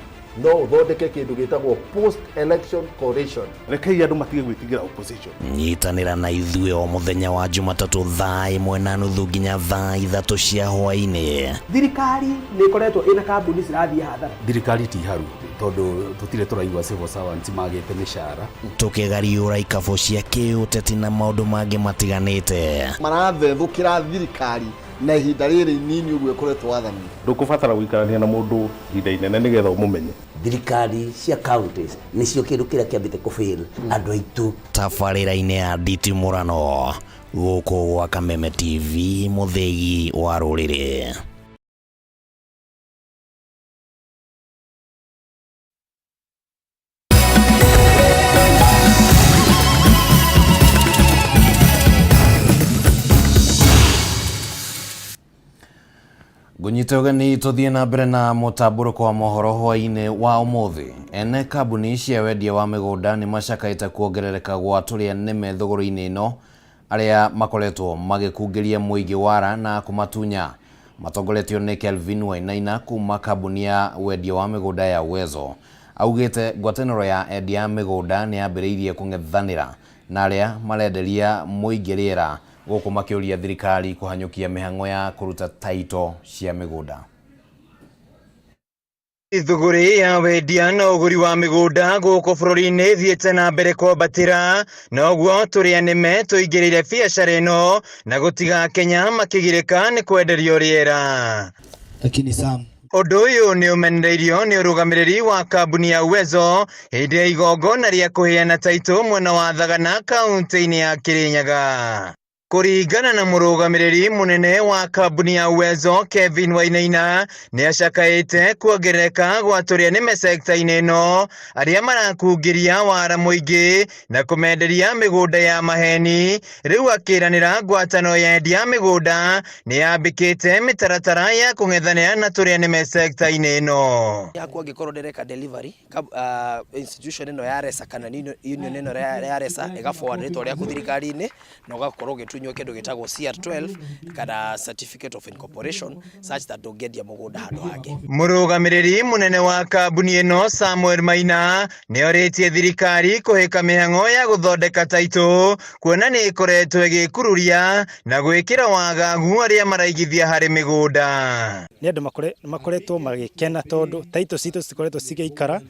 S30: no ũthondeke kĩndũ gĩtagwo post election coalition.
S31: Rekei andũ matige gwĩtigĩra opposition.
S10: Nyitanĩra na ithuĩ o mũthenya wa Jumatatũ thaa 1:30 nginya thaa 3 cia hwaĩ-inĩ.
S32: Thirikari nĩ ĩkoretwo ĩna kambuni cirathiĩ hathara.
S33: Thirikari ti haru tondũ tũtirĩ tũraigua civil servants magĩte mĩcara.
S10: Tũkĩgariũra ikabũ cia kĩũteti na maũndũ mangĩ matiganĩte.
S29: Marathethũkĩra thirikari na ihinda rĩrĩ inini ũguo ĩkoretwo wathani.
S31: Ndũkũbatara gũikarania na mũndũ ihinda inene nĩgetha ũmũmenye.
S34: Thirikari cia counties nĩcio kĩndũ kĩrĩa kĩambĩte kũfail andũ aitũ.
S10: Tabarĩra-inĩ ya nditimũrano gũkũ gwa Kameme TV, mũthĩgi wa rũrĩrĩ.
S2: Ngunyite ũgeni tũthiĩ na mbere na mũtambũrũko wa mohoro hwaĩ-inĩ wa ũmũthĩ. Ene kambuni cia wendia wa mĩgũnda nĩ macakaĩte kuongerereka gwa tũrĩa nĩme thogora-inĩ ĩno arĩa makoretwo magĩkungĩria mũingĩ wara na kũmatunya. Matongoretio nĩ Kelvin Wainaina kuma kambuni ya wendia wa mĩgũnda ya Uwezo. Augĩte ngwatanĩro ya endia a mĩgũnda nĩ yambĩrĩirie kũng'ethanĩra na arĩa marenderia mũingĩ rĩera gũkũ makĩũria thirikari kũhanyũkia mĩhang'o ya kũruta taito cia mĩgũnda.
S1: Thũgũrĩ ya wendia na ũgũri wa mĩgũnda gũkũ bũrũri-inĩ ĩthiĩte na mbere kwambatĩra, noguo tũrĩa nĩme tũingĩrĩire biacara ĩno na gũtiga Kenya makĩgirĩka nĩ kwenderio rĩera.
S3: Lakini Sam
S1: Ũndũ ũyũ nĩ ũmenereirio nĩ ũrũgamĩrĩri wa kambuni ya Uwezo hĩndĩ ya igongona rĩa kũheana taitũ mwena wa Thagana kaunti-inĩ ya Kirinyaga. Kũringana na mũrũgamĩrĩri mũnene wa kambuni ya Uwezo Kevin Wainaina nĩ acakaĩte kuongerereka gwa tũrĩa nĩme sekta-inĩ ĩno arĩa marakungĩria wara mũingĩ na kũmenderia mĩgũnda ya maheni. Rĩu akĩranĩra ngwatanĩro ya endia a mĩgũnda nĩ yambĩkĩte mĩtaratara ya kũng'ethanĩra na tũrĩa nĩme sekta-inĩ ĩno.
S13: Yaku angĩkorwo ndĩreka delivery institution ĩno ya RESA kana union ĩno ya RESA ĩga forward rĩtwa rĩaku thirikari-inĩ na ũgakorwo ũgĩtunywo kĩndũ gĩtagwo CR12 kana certificate of incorporation such that ndũngĩendia mũgũnda handũ hangĩ.
S1: Mũrũgamĩrĩri mũnene wa kambuni ĩno Samuel Maina nĩ orĩtie thirikari kũhĩka mĩhang'o ya gũthondeka taitũ kuona nĩ ĩkoretwo ĩgĩkururia na gwĩkĩra wagagu arĩa maraigithia harĩ mĩgũnda.
S17: Nĩ andũ makoretwo magĩkena tondũ taitũ citũ cikoretwo cigĩikara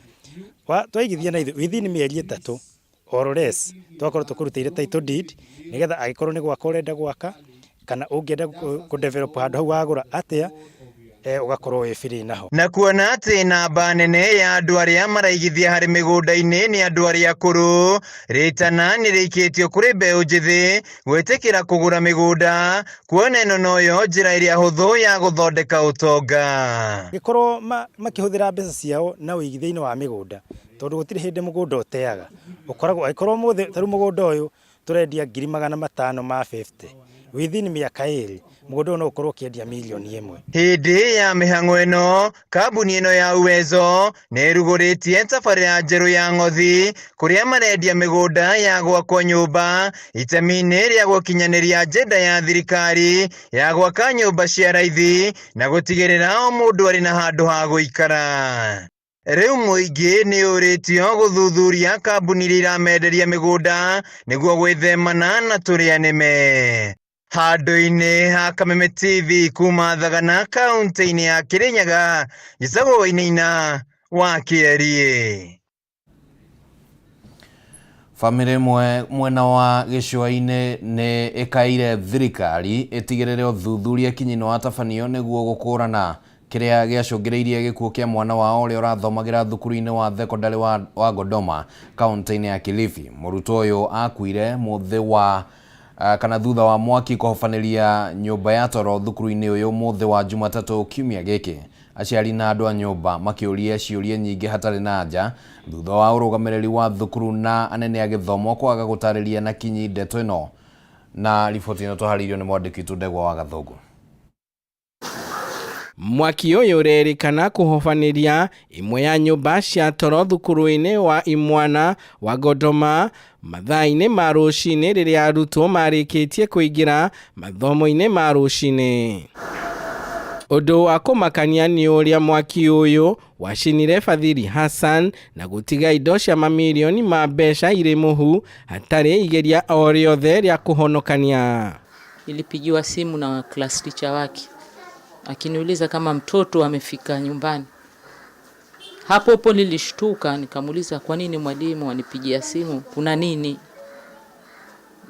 S17: twaigithia na ithuĩ within mĩeri 3 or less twakorwo tũkũrutĩire title deed nĩgetha angĩkorwo nĩ gwaka ũrenda gwaka kana ũngĩenda kũ develop handũ hau wagũra atĩa ũgakorwo wĩ free naho.
S1: Na kuona atĩ namba nene ya andũ arĩa maraigithia harĩ mĩgũnda-inĩ nĩ andũ arĩa akũrũ, rĩtana nĩ rĩikĩtio kũrĩ mbeũ njĩthĩ gwĩtĩkĩra kũgũra mĩgũnda kuona ĩno noyo njĩra ĩrĩa hũthũ ya gũthondeka ũtonga.
S17: Angĩkorwo makĩhũthĩra mbeca ciao na ũigithia-inĩ wa mĩgũnda tondũ gũtirĩ hĩndĩ mũgũnda ũteaga, ũkoragwo angĩkorwo ũmũthĩ ta rĩu mũgũnda ũyũ tũrendia 550,000 within mĩaka 2 mũgũnda ũyũ no ũkorwo ũkĩendia 1 million.
S1: Hĩndĩ ya mĩhang'o ĩno kambuni ĩno ya Uwezo nĩ ĩrugũrĩtie tabarĩra njerũ ya ng'othi kũrĩa marendia mĩgũnda ya gwakwo nyũmba itemi-inĩ rĩa gũkinyanĩria agenda ya thirikari ya gwaka nyũmba cia raithi na gũtigĩrĩra o mũndũ arĩ na handũ ha gũikara. Rĩu mũingĩ nĩ ũrĩtio gũthuthuria kambuni iria iramenderia mĩgũnda nĩguo gwĩthemana na tũrĩa nĩme. Handũ-inĩ ha Kameme TV kuma Thagana kaunti-inĩ ya Kirinyaga, njĩtagwo Wainaina wa Kĩeriĩ.
S2: Bamĩrĩ ĩmwe mwena wa gĩcũa-inĩ nĩ ĩkaĩire thirikari ĩtigĩrĩre ũthuthuria kinyi nĩ watabanio nĩguo gũkũrana kĩrĩa gĩacũngĩrĩirie gĩkuũ kĩa mwana wao ũrĩa ũrathomagĩra thukuru-inĩ wa thekondarĩ wa Godoma kaunti-inĩ ya Kilifi. Mũrutwo ũyũ akuire mũthĩ wa kana thutha wa mwaki kũhobanĩria nyũmba ya toro thukuru-inĩ ũyũ mũthĩ wa Jumatatũ kiumia gĩkĩ. Aciari na andũ a nyũmba makĩũria ciũria nyingĩ hatarĩ na anja thutha wa ũrũgamĩrĩri wa thukuru na anene a gĩthomo kwaga gũtarĩria na kinyi ndeto ĩno. Na riboti ĩno tũharĩirio nĩ mwandĩki witũ Ndegwa wa Gathũngũ.
S18: Mwaki ũyũ ũrerĩkana kũhobanĩria ĩmwe ya nyũmba cia toro thukuru-inĩ wa imwana wa Godoma mathaa-inĩ ma rũcinĩ rĩrĩa arutwo marĩkĩtie kũingĩra mathomo-inĩ ma rũcinĩ. Ũndũ wa kũmakania nĩ ũrĩa mwaki ũyũ wacinire Fadhili Hassan na gũtiga indo cia mamirioni ma mbeca irĩ mũhu hatarĩ igeria o rĩothe rĩa kũhonokania.
S19: Nilipigiwa simu na class teacher wake akiniuliza kama mtoto amefika nyumbani. Hapo hapo nilishtuka, nikamuuliza kwa nini mwalimu anipigia simu, kuna nini?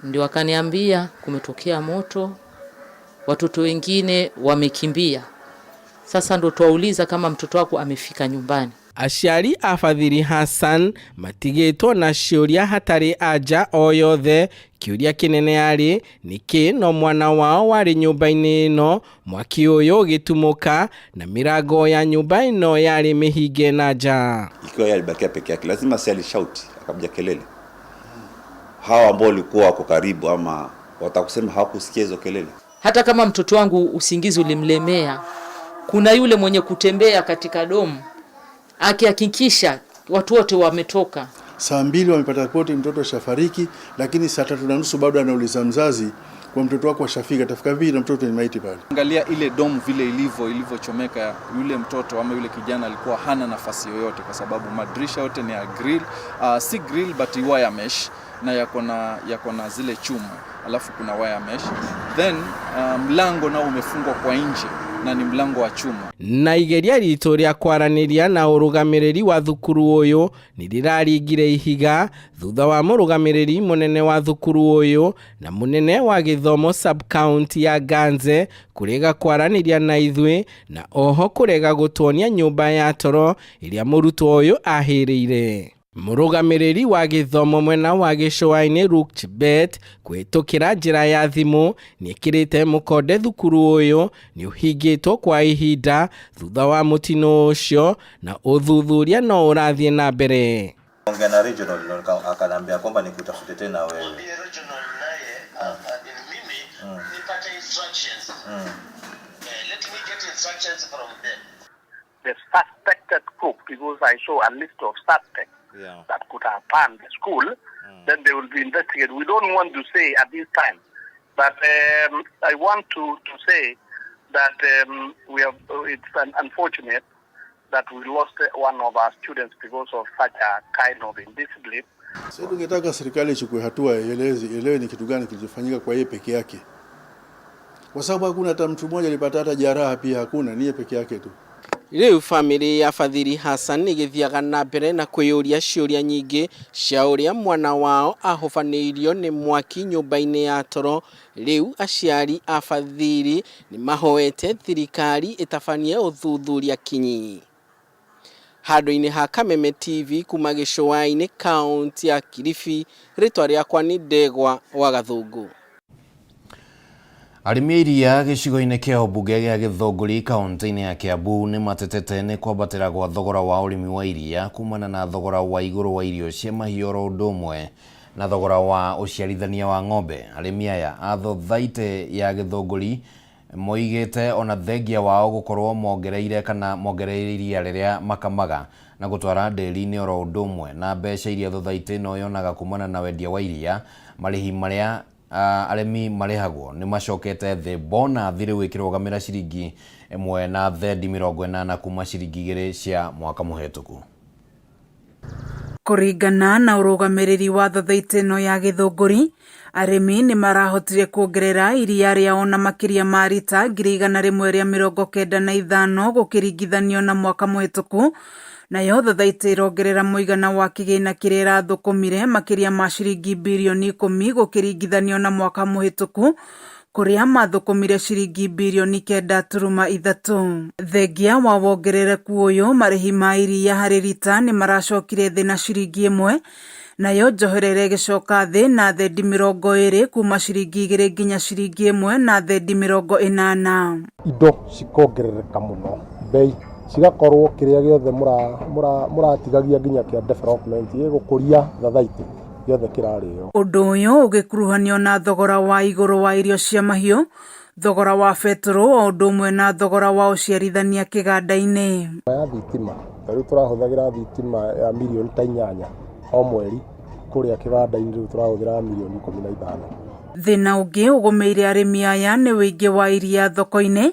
S19: Ndio akaniambia kumetokea moto, watoto wengine wamekimbia. Sasa ndo twauliza kama mtoto wako amefika nyumbani.
S18: Aciari a Fadhili Hassan matigĩtwo na ciũria hatarĩ anja o yothe. Kĩũria kĩnene arĩ nĩkĩ no mwana wao warĩ nyũmba-inĩ ĩno mwaki ũyũ ũgĩtumũka na mĩrango ya nyũmba ĩno yarĩ mĩhinge na nja.
S20: Ikiwa yeye alibakia peke yake, lazima si alishout akapiga kelele. Hawa ambao walikuwa wako karibu ama watakusema hawakusikia hizo kelele.
S19: Hata kama mtoto wangu usingizi ulimlemea, Kuna yule mwenye kutembea katika domu akihakikisha watu wote wametoka.
S16: Saa 2 wamepata ripoti mtoto ashafariki, lakini saa 3:30 bado anauliza mzazi kwa mtoto wako ashafika, atafika vipi na mtoto ni maiti pale.
S3: Angalia ile domu vile ilivyochomeka, yule mtoto ama yule kijana alikuwa hana nafasi yoyote, kwa sababu madirisha yote ni ya grill, si grill but wire mesh, na yako na zile chuma, alafu kuna wire mesh, then mlango nao umefungwa kwa nje na ni mlango wa chuma.
S18: Na igeria ritũ rĩa kwaranĩria na ũrũgamĩrĩri wa thukuru ũyũ nĩ rĩraringire ihiga thutha wa mũrũgamĩrĩri mũnene wa thukuru ũyũ na mũnene wa gĩthomo sub-county ya Ganze kũrega kwaranĩria na ithuĩ na oho kũrega gũtuonia nyũmba ya toro ĩrĩa mũrutwo ũyũ ahĩrĩire. Mũrũgamĩrĩri wa gĩthomo mwena wa gĩcũa-inĩ Luke Chebet kũhĩtũkĩra njĩra ya thimũ nĩekĩrĩte mũkonde thukuru ũyũ nĩũhingĩtwo kwa ihinda thutha wa mũtino ũcio na ũthuthuria no ũrathiĩ na mbere.
S20: Ongea na regional akaniambia kwamba nikutafute tena wewe.
S4: Regional naye mimi nipate instructions. Let me get instructions from them.
S7: The suspected cook, because I saw a list of suspects that could have burned the school, then they will be investigated. We don't want to say at this time, but I want to say that we have. It's unfortunate that we lost one of our students because of such a kind of indiscipline.
S16: Sasa tungetaka serikali ichukue hatua, ielewe ni kitu gani kilichofanyika kwa yeye peke yake, kwa sababu hakuna hata mtu mmoja alipata hata jeraha, pia hakuna, ni yeye peke yake tu.
S18: Rĩu bamĩrĩ ya Fadhili Hassan ĩgĩthiaga na mbere na kwĩyũria ciũria nyingĩ cia ũrĩa mwana wao ahobanĩirio nĩ mwaki nyũmba-inĩ ya toro. Rĩu aciari a Fadhili nĩ mahoete thirikari ĩtabanie ũthuthuria kinyi. Handũ-inĩ ha Kameme TV kuma gĩcũa-inĩ kaunti ya Kilifi, rĩtwa rĩakwa nĩ Ndegwa wa Gathũngũ.
S2: Arĩmi a iria gĩcigo-inĩ kĩa ũmbunge gĩa Gĩthũngũri kaunti-inĩ ya Kiambu nĩ matetete nĩ kwambatĩra gwa thogora wa ũrĩmi wa iria kumana na thogora wa igũrũ wa irio cia mahiũ oro ũndũ ũmwe na thogora wa ũciarithania wa ng'ombe. Arĩmi aya a thothaitĩ ya Gĩthũngũri moigĩte ona thengia wao gũkorwo mongereire kana mongereire iria rĩrĩa makamaga na gũtwara ndĩri-inĩ oro ũndũ ũmwe na mbeca iria thothaitĩ ĩno yonaga kumana na wendia wa iria. Marĩhi marĩa arĩmi marĩhagwo nĩ macokete thĩ bonathi rĩu ĩkĩrũgamĩra ciringi 1 na thendi 80 kuma ciringi 2 cia mwaka mũhetũku.
S8: Kũringana na ũrũgamĩrĩri wa thothaitĩ ĩno ya Gĩthũngũri, arĩmi nĩ marahotire kuongerera iria rĩao na makĩria ma rita 195,000 gũkĩringithanio na mwaka mũhetũku, nayo thothaitĩ ĩrongerera mũigana wa kĩgĩna kĩrĩa ĩrathũkũmire makĩria ma ciringi birioni 10 gũkĩringithanio na mwaka mũhetũku kũrĩa mathũkũmire ciringi birioni 9.3. Thengia wa wongerereku ũyũ, marĩhi ma iria harĩ rita nĩ maracokire thĩ na ciringi 1, nayo njoherera ĩgĩcoka thĩ na thendi 20 kuma ciringi 2 nginya ciringi 1 na thendi 80.
S31: Indo cikongerereka mũno bei cigakorwo kĩrĩa gĩothe mũratigagia nginya kĩa development gĩgũkũria thathaitĩ gĩothe kĩrarĩo.
S8: Ũndũ ũyũ ũgĩkuruhanio na thogora wa igũrũ wa irio cia mahiũ, thogora wa betũrũ o ũndũ ũmwe na thogora wa ũciarithania kĩganda-inĩ.
S31: Ya thitima, ta rĩu tũrahũthagĩra thitima ya mirioni ta 8 o mweri, kũrĩa kĩganda-inĩ rĩu tũrahũthĩra mirioni 15.
S8: Thĩna ũngĩ ũgũmĩire arĩmi aya nĩ ũingĩ wa iria thoko-inĩ.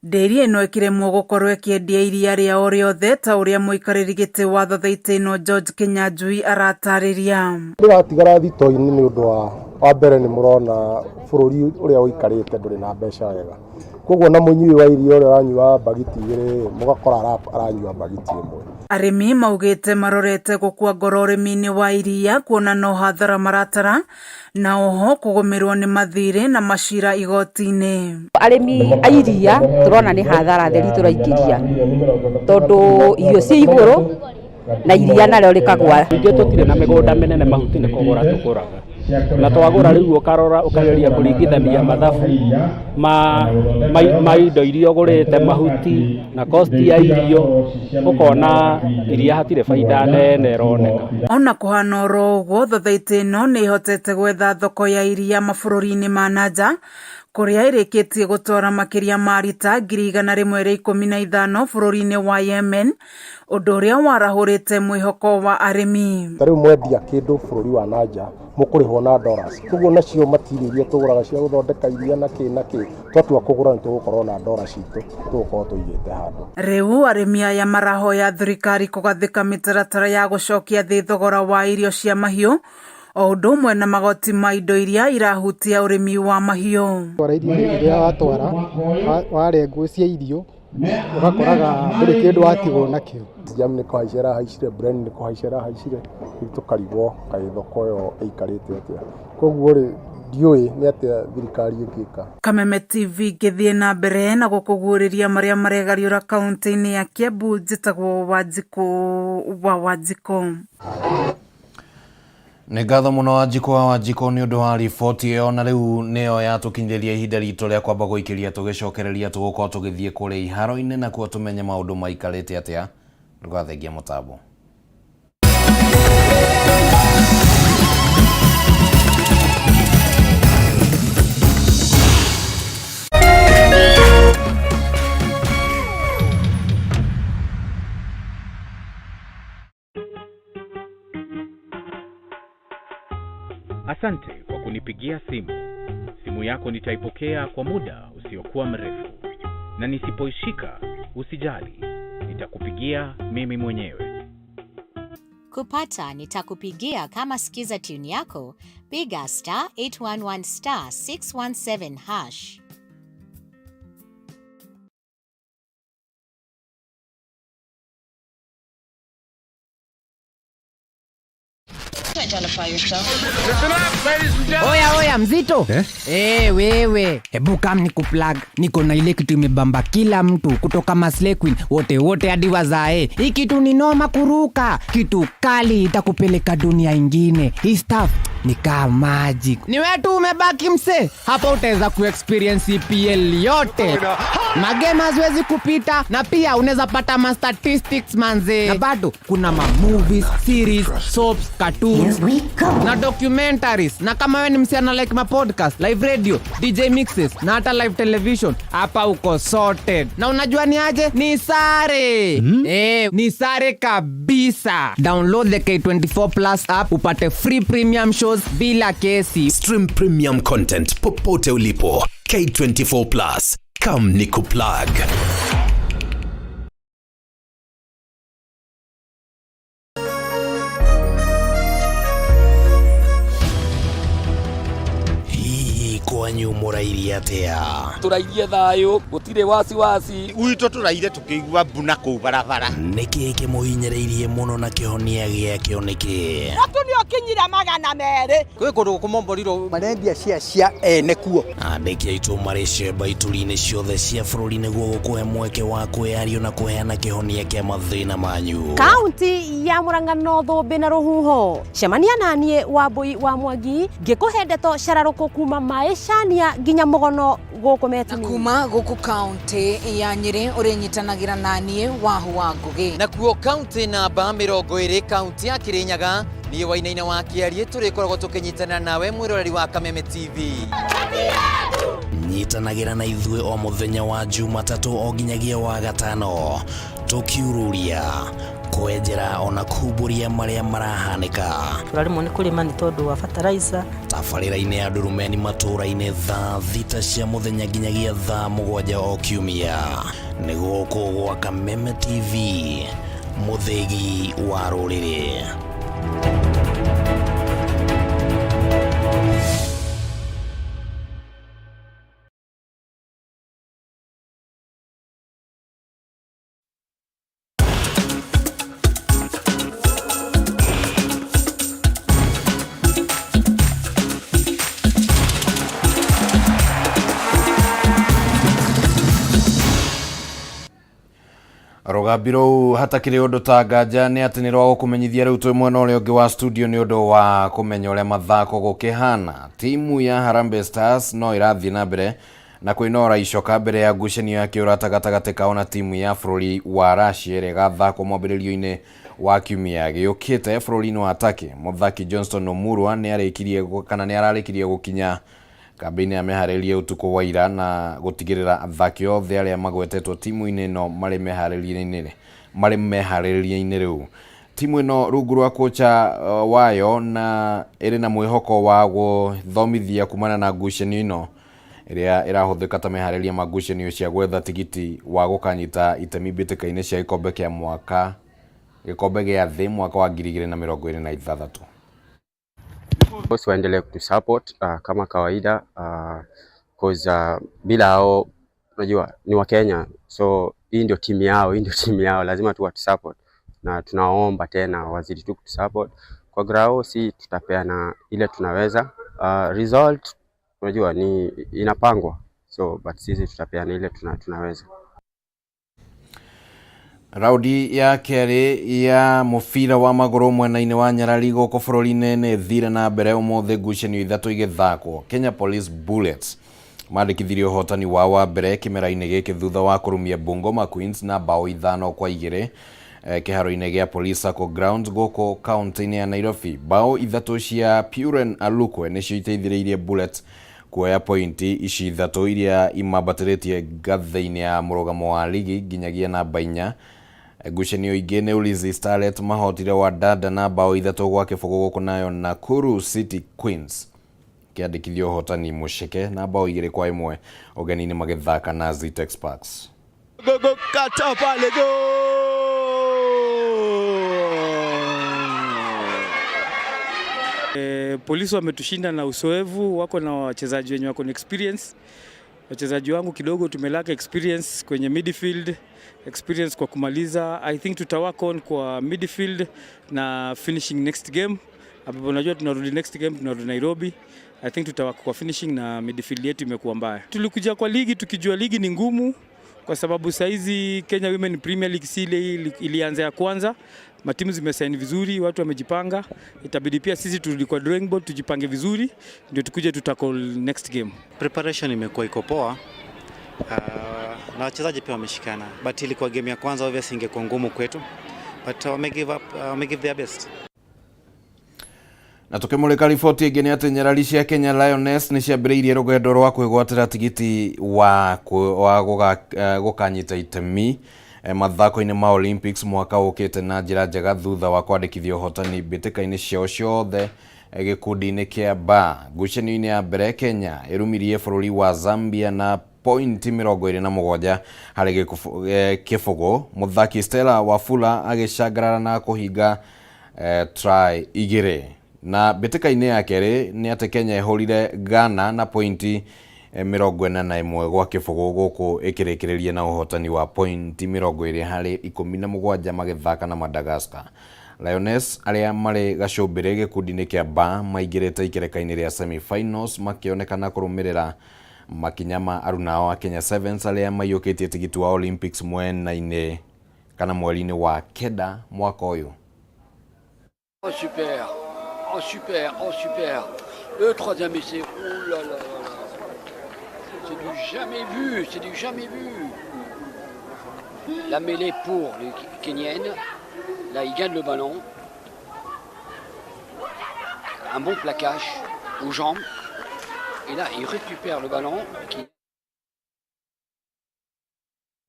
S8: Ndĩri ĩno ĩkĩremwo gũkorwo ĩkĩendia iria rĩao rĩothe ta ũrĩa mũikarĩri gĩtĩ wa thothaitĩ ĩno George Kinyanjui aratarĩria.
S31: Rĩratigara thito-inĩ nĩ ũndũ wa mbere nĩ mũrona bũrũri ũrĩa ũikarĩte ndũrĩ na mbeca wega, koguo na mũnyui wa iria ũrĩa ũranyua mbagiti 2 mũgakora aranyua mbagiti 1.
S8: Arĩmi maugĩte marorete gũkua ngoro ũrĩmi-inĩ wa iria kuona no hathara maratara na oho kũgũmĩrwo nĩ mathirĩ na macira igoti-inĩ.
S9: Arĩmi a iria tũrona nĩ hathara theri tũraingĩria tondũ irio ciĩ igũrũ na iria narĩo rĩkagwa.
S33: Ithuĩ tũtirĩ na mĩgũnda mĩnene, mahuti nĩ kũgũra tũgũraga, na twagũra rĩu ũkarora ũkageria kũringithania mathabu ma indo iria ũgũrĩte, mahuti na cost ya irio, ũkona iria hatirĩ baida nene ĩroneka.
S8: Ona kũhana oro ũguo, thothaitĩ ĩno nĩ ĩhotete gwetha thoko ya iria mabũrũri-inĩ ma na nja Kũrĩa ĩrĩkĩtie gũtwara makĩria ma rita 115,000 bũrũri-inĩ wa Yemen, ũndũ ũrĩa warahũrĩte mwĩhoko wa arĩmi.
S31: Ta rĩu mwendia kĩndũ bũrũri wa nanja mũkũrĩhwo na dollars, koguo nacio material iria tũgũraga cia gũthondeka iria na kĩ na kĩ, twatua kũgũra nĩ tũgũkorwo na dola citũ tũgũkorwo tũigĩte handũ.
S8: Rĩu arĩmi aya marahoya thirikari kũgathĩka mĩtaratara ya gũcokia thĩ thogora wa irio cia mahiũ o ũndũ ũmwe na magoti ma indo iria irahutia ũrĩmi wa mahiũ.
S5: Twara irio iria watwara warengwo cia irio ũgakoraga ndũrĩ kĩndũ watigwo nakĩo.
S31: Jam nĩ kũhaica ĩrahaicire, Brand nĩ kũhaica ĩrahaicire, rĩu tũkarigwo kaĩ thoko ĩyo ĩikarĩte atĩa. Koguo rĩ, ndiũĩ nĩ atĩa thirikari ĩngĩka.
S8: Kameme TV ngĩthiĩ na mbere na gũkũguũrĩria marĩa maregariũra kaunti-inĩ ya Kiambu, njĩtagwo Wanjikũ wa Wanjikũ.
S2: Nĩ ngatho mũno Wanjikũ wa Wanjikũ nĩ ũndũ wa riboti ĩyo, na rĩu nĩyo yatũkinyĩria ihinda ritũ rĩa kwamba gũikĩria tũgĩcokereria tũgũkorwo tũgĩthiĩ kũrĩa iharo-inĩ nakuo tũmenye maũndũ maikarĩte atĩa. Ndũgathengie mũtambo.
S6: Asante kwa kunipigia simu. Simu yako nitaipokea kwa muda usiokuwa mrefu, na nisipoishika usijali, nitakupigia mimi mwenyewe.
S11: Kupata nitakupigia kama skiza tune yako, piga star 811 star 617 hash.
S12: Oya oya mzito eh? Eh, wewe hebu kam ni kuplug, niko na ile kitu imebamba kila mtu kutoka Maslay Queen wote wote hadi wazae. Hii kitu ni noma kuruka, kitu kali itakupeleka dunia ingine. Hii stuff ni kama magic. Ni wewe tu umebaki mse, hapa utaweza kuexperience EPL yote, magame haziwezi kupita, na pia unaweza pata ma statistics manze, na bado kuna ma movies, series, soaps, cartoons na documentaries. Na kama wewe ni msichana like ma podcast, live radio, DJ mixes na hata live television, hapa uko sorted. Na unajua ni aje? Ni sare. Ni sare kabisa. Download the K24 Plus app upate free premium shows bila kesi.
S14: Stream premium content popote ulipo. K24 Plus. Come nikuplug.
S10: Hihi kwanyu mũrairie atĩa?
S15: Tũrairie thayũ, gũtirĩ wasiwasi.
S21: Gwitũ tũraire tũkĩigua mbu na kũu barabara.
S10: Nĩkĩ kĩmũhinyĩrĩirie mũno na kĩhonia gĩakĩo nĩkĩ?
S22: Mũtu nĩ ũkinyire 200.
S15: Kwĩ kũndũ kũmomborirwo
S22: marendia cia cia ene kuo.
S10: Andĩki aitũ marĩ cemba ituri-inĩ ciothe cia bũrũri nĩguo gũkũhe mweke wa kwĩyario na kũheana kĩhonia kĩa mathĩna manyu.
S23: Kaunti ya Murang'a no thũmbĩ na rũhuho. Cemania naniĩ Wambui wa Mwangi ngĩkũhe ndeto cararũkũ kuma maĩcania nginya mũgono gũkũ Metini.
S24: Kuma gũkũ kaunti ya Nyĩrĩ ũrĩnyitanagĩra naniĩ Wahu wa Ngũgĩ.
S1: Nakuo kaunti namba 20 kaunti ya Kirinyaga niĩ Wainaina wa Kĩarie tũrĩkoragwo tũkĩnyitanĩra nawe mwĩroreri wa Kameme TV.
S10: Nyitanagĩra na ithuĩ o mũthenya wa Jumatatũ o nginyagia wa gatano tũkiururia kwenjera ona kumbũria marĩa marahanĩka.
S25: Tũraremwo nĩ kũrĩma nĩ tondũ wa fertilizer.
S10: Tabarĩra-inĩ ya Ndurumeni matũũra-inĩ thaa 6 cia mũthenya nginyagia thaa 7 o kiumia. Nĩ gũkũ gwa Kameme TV, mũthĩgi wa rũrĩrĩ.
S2: Rũgambi rũu hatakĩrĩ ũndũ ta nganja nĩ atĩ nĩ rwa gũkũmenyithia rĩu twĩ mwena ũrĩa ũngĩ wa studio nĩ ũndũ wa kũmenya ũrĩa mathako gũkĩhana. Timu ya Harambee Stars no ĩrathiĩ na mbere na kwĩnora icoka mbere ya ngucanio ya kĩũrata gatagatĩ kao na timu ya bũrũri wa Russia ĩrĩa ĩgathakwo mwambĩrĩrio-inĩ wa kiumia gĩũkĩte bũrũri-inĩ wa Turkey. Mũthaki Johnston Omurwa nĩ arĩkirie kana nĩ ararĩkirie gũkinya Kambĩ-inĩ ya meharĩrĩria ũtukũ wa ira na gũtigĩrĩra athaki othe arĩa magwetetwo timu-inĩ ĩno marĩ meharĩrĩria-inĩ marĩ meharĩrĩria-inĩ rĩu. Timu ĩno rungu rwa kocha wayo na ĩrĩ na mwĩhoko wa gũthomithia kumana na ngucanio ĩno ĩrĩa ĩrahũthĩka ta meharĩrĩria ma ngucanio cia gwetha tigiti wa gũkanyita itemi mbĩtĩka-inĩ cia gĩkombe kĩa mwaka gĩkombe gĩa thĩ mwaka wa 2026.
S3: Boss waendelee kutusupport kama kawaida, cause bila hao, unajua ni Wakenya, so hii ndio timu yao, hii ndio timu yao, lazima tu watusupport na tunaomba tena wazidi tu kutusupport kwa grao, si tutapeana ile tunaweza. Result unajua ni inapangwa, so but sisi tutapeana ile tunaweza.
S2: Raundi ya kerĩ ya mũbira wa magũrũ mwena-inĩ wa Nyarari gũkũ bũrũri-inĩ nĩ ĩthire na mbere ũmũthĩ ngucanio ithatũ igĩthakwo. Kenya Police Bullets mandĩkithirie ũhotani wao wa mbere kĩmera-inĩ gĩkĩ thutha wa kũrumia Bungoma Queens na bao 5-2 kĩharo-inĩ gĩa Police Sacco Grounds gũkũ kaunti-inĩ ya Nairobi. Bao ithatũ cia Puren Alukwe nĩcio iteithĩrĩirie Bullets kuoya pointi ici ithatũ iria imambatĩrĩtie ngathĩ-inĩ ya mũrũgamo wa ligi nginyagia namba 4. Ngucanio ingĩ nĩ Ulinzi Starlets mahotire Wandanda na bao 3-0 gũkũ nayo Nakuru City Queens kĩandĩkithia ũhotani mũceke na bao 2-1 ũgeni-inĩ magĩthaka na Zetech Sparks.
S4: Go, go, kata pale, go!
S7: Polisi wametushinda na uzoefu, wako na wachezaji wenye wako na experience. Wachezaji wangu kidogo tumelaka experience kwenye midfield, experience kwa kumaliza. I think tuta work on kwa midfield na finishing next game, ambapo unajua tunarudi next game, tunarudi Nairobi. I think tutawork kwa finishing na midfield yetu imekuwa mbaya. Tulikuja kwa ligi tukijua ligi ni ngumu, kwa sababu saizi Kenya Women Premier League si ile ilianza ya kwanza, matimu zimesaini vizuri, watu wamejipanga. Itabidi pia sisi turudi kwa drawing board tujipange vizuri, ndio tukuje tutackle next game.
S13: Preparation imekuwa iko poa, na wachezaji pia wameshikana, but ilikuwa game ya kwanza, obviously ingekuwa ngumu kwetu, but wame give up, wame give their best.
S2: Na tukimulika riboti ĩngĩ nĩ atĩ nyarari cia Kenya Lioness nĩ ciambĩrĩirie rũgendo rwa kwĩgwatĩra tigiti wa gũkanyita itemi mathako-inĩ ma Olympics mwaka ũkĩte na njĩra njega thutha wa kwandĩkithia ũhotani mbĩtĩka-inĩ ciao ciothe gĩkundi-inĩ kĩa B. Ngucanio-inĩ ya mbere Kenya ĩrumirie bũrũri wa Zambia na pointi 27 harĩ 0. Mũthaki Stella Wafula agĩcangarara na kũhinga try 2. Na mbĩtĩka-inĩ ya kerĩ nĩ atĩ Kenya ĩhũrire Ghana na pointi 41-0 gũkũ ĩkĩrĩkĩrĩria na ũhotani wa pointi 20-17 magĩthaka na Madagascar. Lioness arĩa marĩ gacũmbĩrĩ gĩkundi-inĩ kĩa B maingĩrĩte ikereka-inĩ rĩa semi-finals makĩonekana kũrũmĩrĩra makinya ma arunao a Kenya Sevens arĩa maiyũkĩtie tigiti wa Olympics mwena-inĩ kana mweri-inĩ wa 9 mwaka ũyũ.
S15: Oh super, oh super, oh super. Le troisième essai, oh là là là là. C'est du jamais vu, c'est du jamais vu. La mêlée pour les Kenyennes. Là, ils gagnent le ballon. Un bon plaquage aux jambes. Et là, ils récupèrent le ballon. Qui...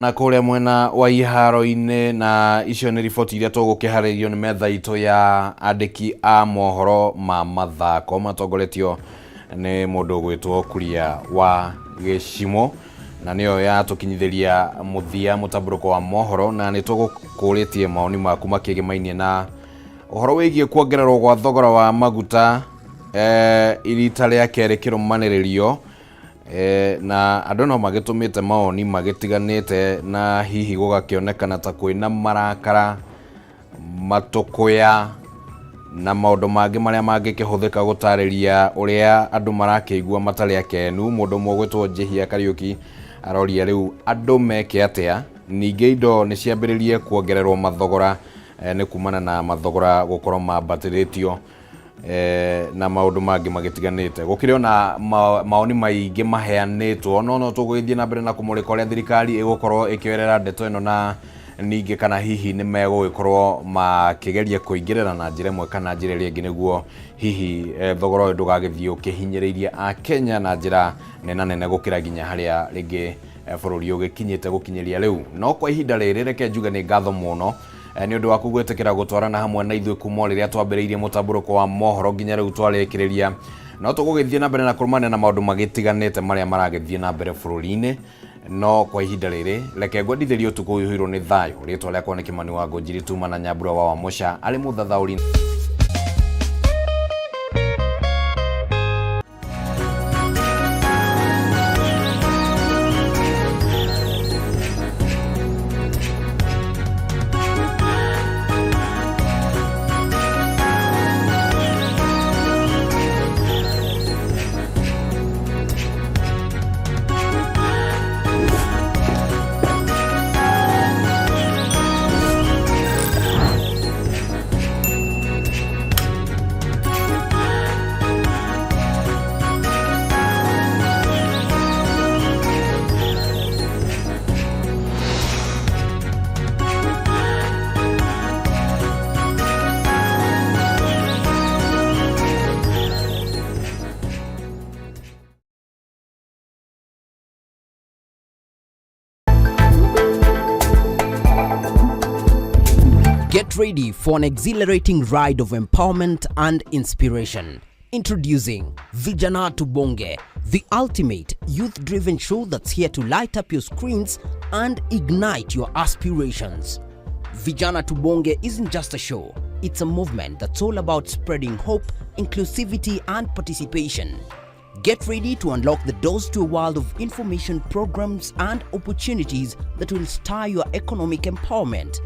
S2: Na kũrĩa mwena wa iharo-inĩ na icio nĩ riboti iria tũgũkĩharĩrio nĩ metha itũ ya andĩki a mohoro ma mathako matongoretio nĩ mũndũ ũgwĩtwo Kuria wa Gĩcimo, na nĩyo yatũkinyithĩria mũthia mũtambũrũko wa mohoro, na nĩ tũgũkũrĩtie maoni maku makĩgĩmainie na ũhoro wĩgiĩ kuongererwo gwa thogora wa maguta irita rĩa kerĩ kĩrũmanĩrĩrio. Na andũ no magĩtũmĩte maoni magĩtiganĩte na hihi gũgakĩonekana ta kwĩna marakara matũkũya na maũndũ mangĩ marĩa mangĩkĩhũthĩka gũtarĩria ũrĩa andũ marakĩigua matarĩ akenu. Mũndũ ũmwe ũgwĩtwo Njihia Kariũki aroria rĩu andũ meke atĩa. Ningĩ indo nĩ ciambĩrĩrie kuongererwo mathogora nĩ kumana na mathogora gũkorwo mambatĩrĩtio na maũndũ mangĩ magĩtiganĩte. Gũkĩrĩ ona maoni maingĩ maheanĩtwo, no tũgũgĩthiĩ na mbere na kũmũrĩka ũrĩa thirikari ĩgũkorwo ĩkĩoerera ndeto ĩno na Ningĩ kana hihi nĩ megũgĩkorwo makĩgeria kũingĩrĩra na njĩra ĩmwe kana njĩra ĩrĩa ĩngĩ nĩguo hihi thogora ũyũ ndũgagĩthiĩ ũkĩhinyĩrĩirie Akenya na njĩra nena nene gũkĩra nginya harĩa rĩngĩ bũrũri ũgĩkinyĩte gũkinyĩria rĩu. No kwa ihinda rĩrĩ reke njuge nĩ ngatho mũno nĩ ũndũ waku gwĩtĩkĩra gũtwarana hamwe na ithuĩ kuma o rĩrĩa twambĩrĩirie mũtambũrũko wa mohoro nginya rĩu twarĩkĩrĩria. No tũgũgĩthiĩ na mbere na kũrũmanĩra na maũndũ magĩtiganĩte marĩa maragĩthiĩ na mbere bũrũri-inĩ. No kwa ihinda rĩrĩ reke ngwendithĩrie ũtukũ ũihũirwo nĩ thayũ. Rĩtwa rĩakwa nĩ Kĩmani wa Ngũnjiri tuma na Nyambura wa Wamũca arĩ mũthathaũri.
S9: Get ready for an exhilarating ride of empowerment and inspiration. Introducing Vijana Tubonge, the ultimate youth-driven show that's here to light up your screens and ignite your aspirations. Vijana Tubonge isn't just a show, it's a movement that's all about spreading hope, inclusivity, and participation. Get ready to unlock the doors to a world of information, programs, and opportunities that will stir your economic empowerment.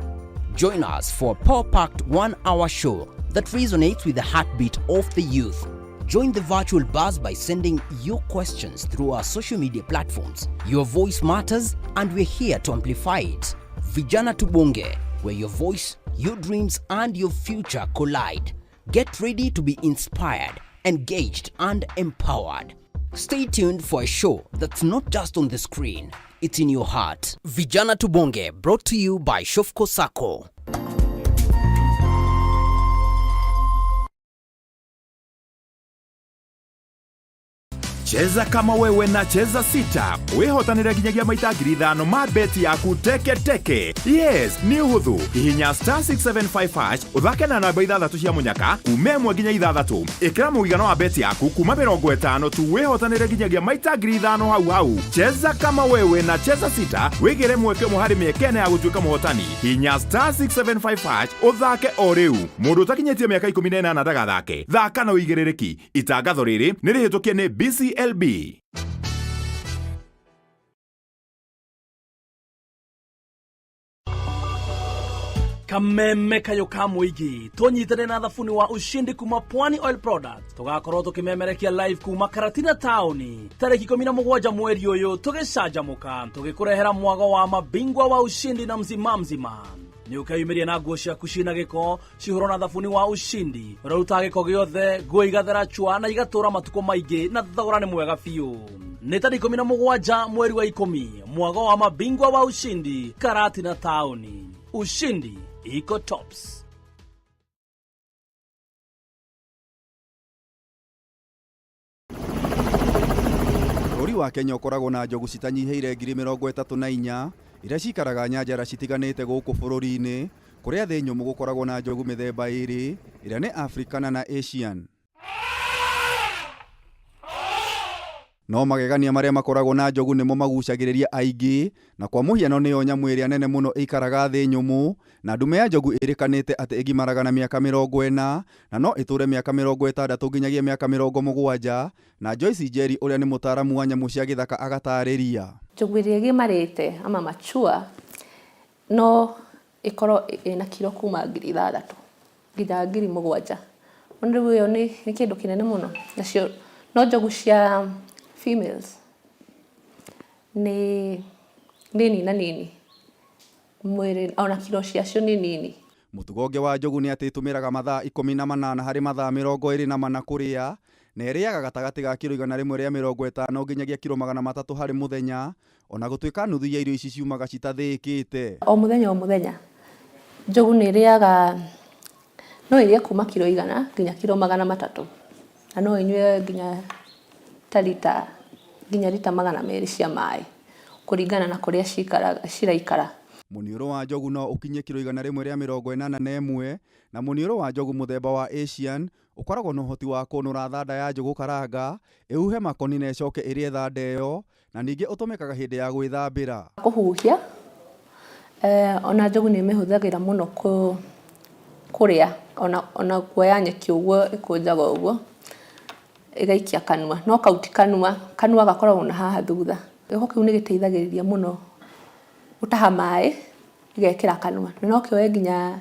S9: Join us for a power-packed 1-hour show that resonates with the heartbeat of the youth. Join the virtual buzz by sending your questions through our social media platforms. Your voice matters, and we're here to amplify it. Vijana Tubonge, where your voice, your dreams, and your future collide. Get ready to be inspired, engaged, and empowered. Stay tuned for a show that's not just on the screen, it's in your heart. Vijana Tubonge, brought to you by Shofco Sacco.
S16: Cheza kama wewe na Cheza Sita wihotanire nginyagia maita 5,000 ma beti yaku teke teke. Yes, nĩ ũhũthũ. Hihinya star 675 hash ũthake na namba ithathatũ cia mũnyaka kuma 1 nginya 6. Ĩkĩra mũigana wa beti yaku kuma 50 tu wihotanire nginyagia maita 5,000 hau hau. Cheza kama wewe na Cheza Sita wĩgĩre mweke ũmwe harĩ mĩeke ĩna ya gũtuĩka mũhotani. Hihinya star 675 hash ũthake o rĩu. Mũndũ ũtakinyĩtie mĩaka 18 ndagathake. Thaka na ũigĩrĩrĩki. Itangatho rĩrĩ nĩ rĩhĩtũkie nĩ BCLB.
S17: Kameme kayo ka mũingĩ tũnyitane na thabuni wa ushindi kuma Pwani Oil Products tũgakorwo tũkĩmemerekia live kuma Karatina taũni tarĩki 17 mweri ũyũ tũgĩcanjamũka tũgĩkũrehera mwago wa mabingwa wa ushindi na mzima mzima. Nĩ ũkeyumĩria na nguo ciaku ciĩna gĩko cihũrwo na thabuni wa ushindi ũrĩa ũrutaga gĩko gĩothe, nguo igathera chwa na igatũra matukũ maingĩ na thogora nĩ mwega biũ. Nĩ tarĩki 17 mweri wa 10 mwago wa mabingwa wa ushindi Karatina taũni. Ushindi iko tops.
S4: Bũrũri wa Kenya ũkoragwo na njogu citanyihĩire 34,000 iria cikaraga nyanjara citiganĩte gũkũ bũrũri-inĩ kũrĩa thĩ nyũmũ gũkoragwo na njogu mĩthemba ĩrĩ ĩrĩa nĩ Africana na Asian. No magegania marĩa makoragwo na njogu nĩmo magucagĩrĩria aingĩ na kwa mũhiano nĩyo nyamũ ĩrĩa nene mũno ĩikaraga thĩ nyũmũ na ndume ya njogu ĩrĩkanĩte atĩ ĩgimaraga na mĩaka 40 na no ĩtũre mĩaka 60 nginyagia mĩaka 70 na Joyce Njeri ũrĩa nĩ mũtaaramu wa nyamũ cia gĩthaka agatarĩria.
S18: Njogu ĩrĩa ĩgimarĩte ama machua no ĩkorwo ĩna kiro kuma 6,000 nginya 7,000. Rĩu ĩyo nĩ kĩndũ kĩnene mũno. Nacio no njogu cia females nĩ nini na nini mwĩrĩ ona kiro ciacio nĩ nini.
S4: Mũtugo ũngĩ wa njogu nĩ atĩ ĩtũmĩraga mathaa 18 harĩ mathaa 24 kũrĩa Na ĩrĩaga gatagatĩ ga kiro 150 nginyagia kiro 300 harĩ mũthenya, ona gũtuĩka nuthu ya irio ici ciumaga citathĩĩkĩte.
S18: O mũthenya o mũthenya njogu nĩ ĩrĩaga, no ĩrĩe kuma kiro 100 nginya kiro 300, na no ĩnyue nginya ta rita, nginya rita 200 cia maĩ kũringana na kũrĩa ciraikara.
S4: Mũniũrũ wa njogu no ũkinye kiro 181, na mũniũrũ wa njogu mũthemba wa Asian ũkoragwo na ũhoti wa kũnũra thanda ya njũgũ karanga, ĩhuhe makoni na ĩcoke ĩrĩe thanda ĩyo, na ningĩ ũtũmĩkaga hĩndĩ ya gwĩthambĩra.
S18: Kũhuhia, ona njogu nĩ ĩmĩhũthagĩra mũno kũrĩa, ona kuoya nyeki ũguo ĩkũnjaga ũguo ĩgaikia kanua, no kau ti kanua, kanua gakoragwo na haha thutha. Gĩko kĩu nĩ gĩteithagĩrĩria mũno gũtaha maĩ gĩgekĩra kanua, na no kĩoe nginya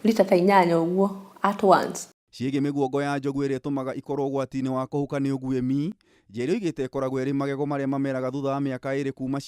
S18: rita ta 8 ũguo at once.
S4: Ciĩgiĩ mĩguongo ya njogu ĩrĩa ĩtũmaga ikorwo ũgwati-inĩ wa kũhuka nĩ ũguĩmi, Njeri oigĩte ĩkoragwo ĩrĩ magego marĩa mameraga thutha wa mĩaka 2 kuma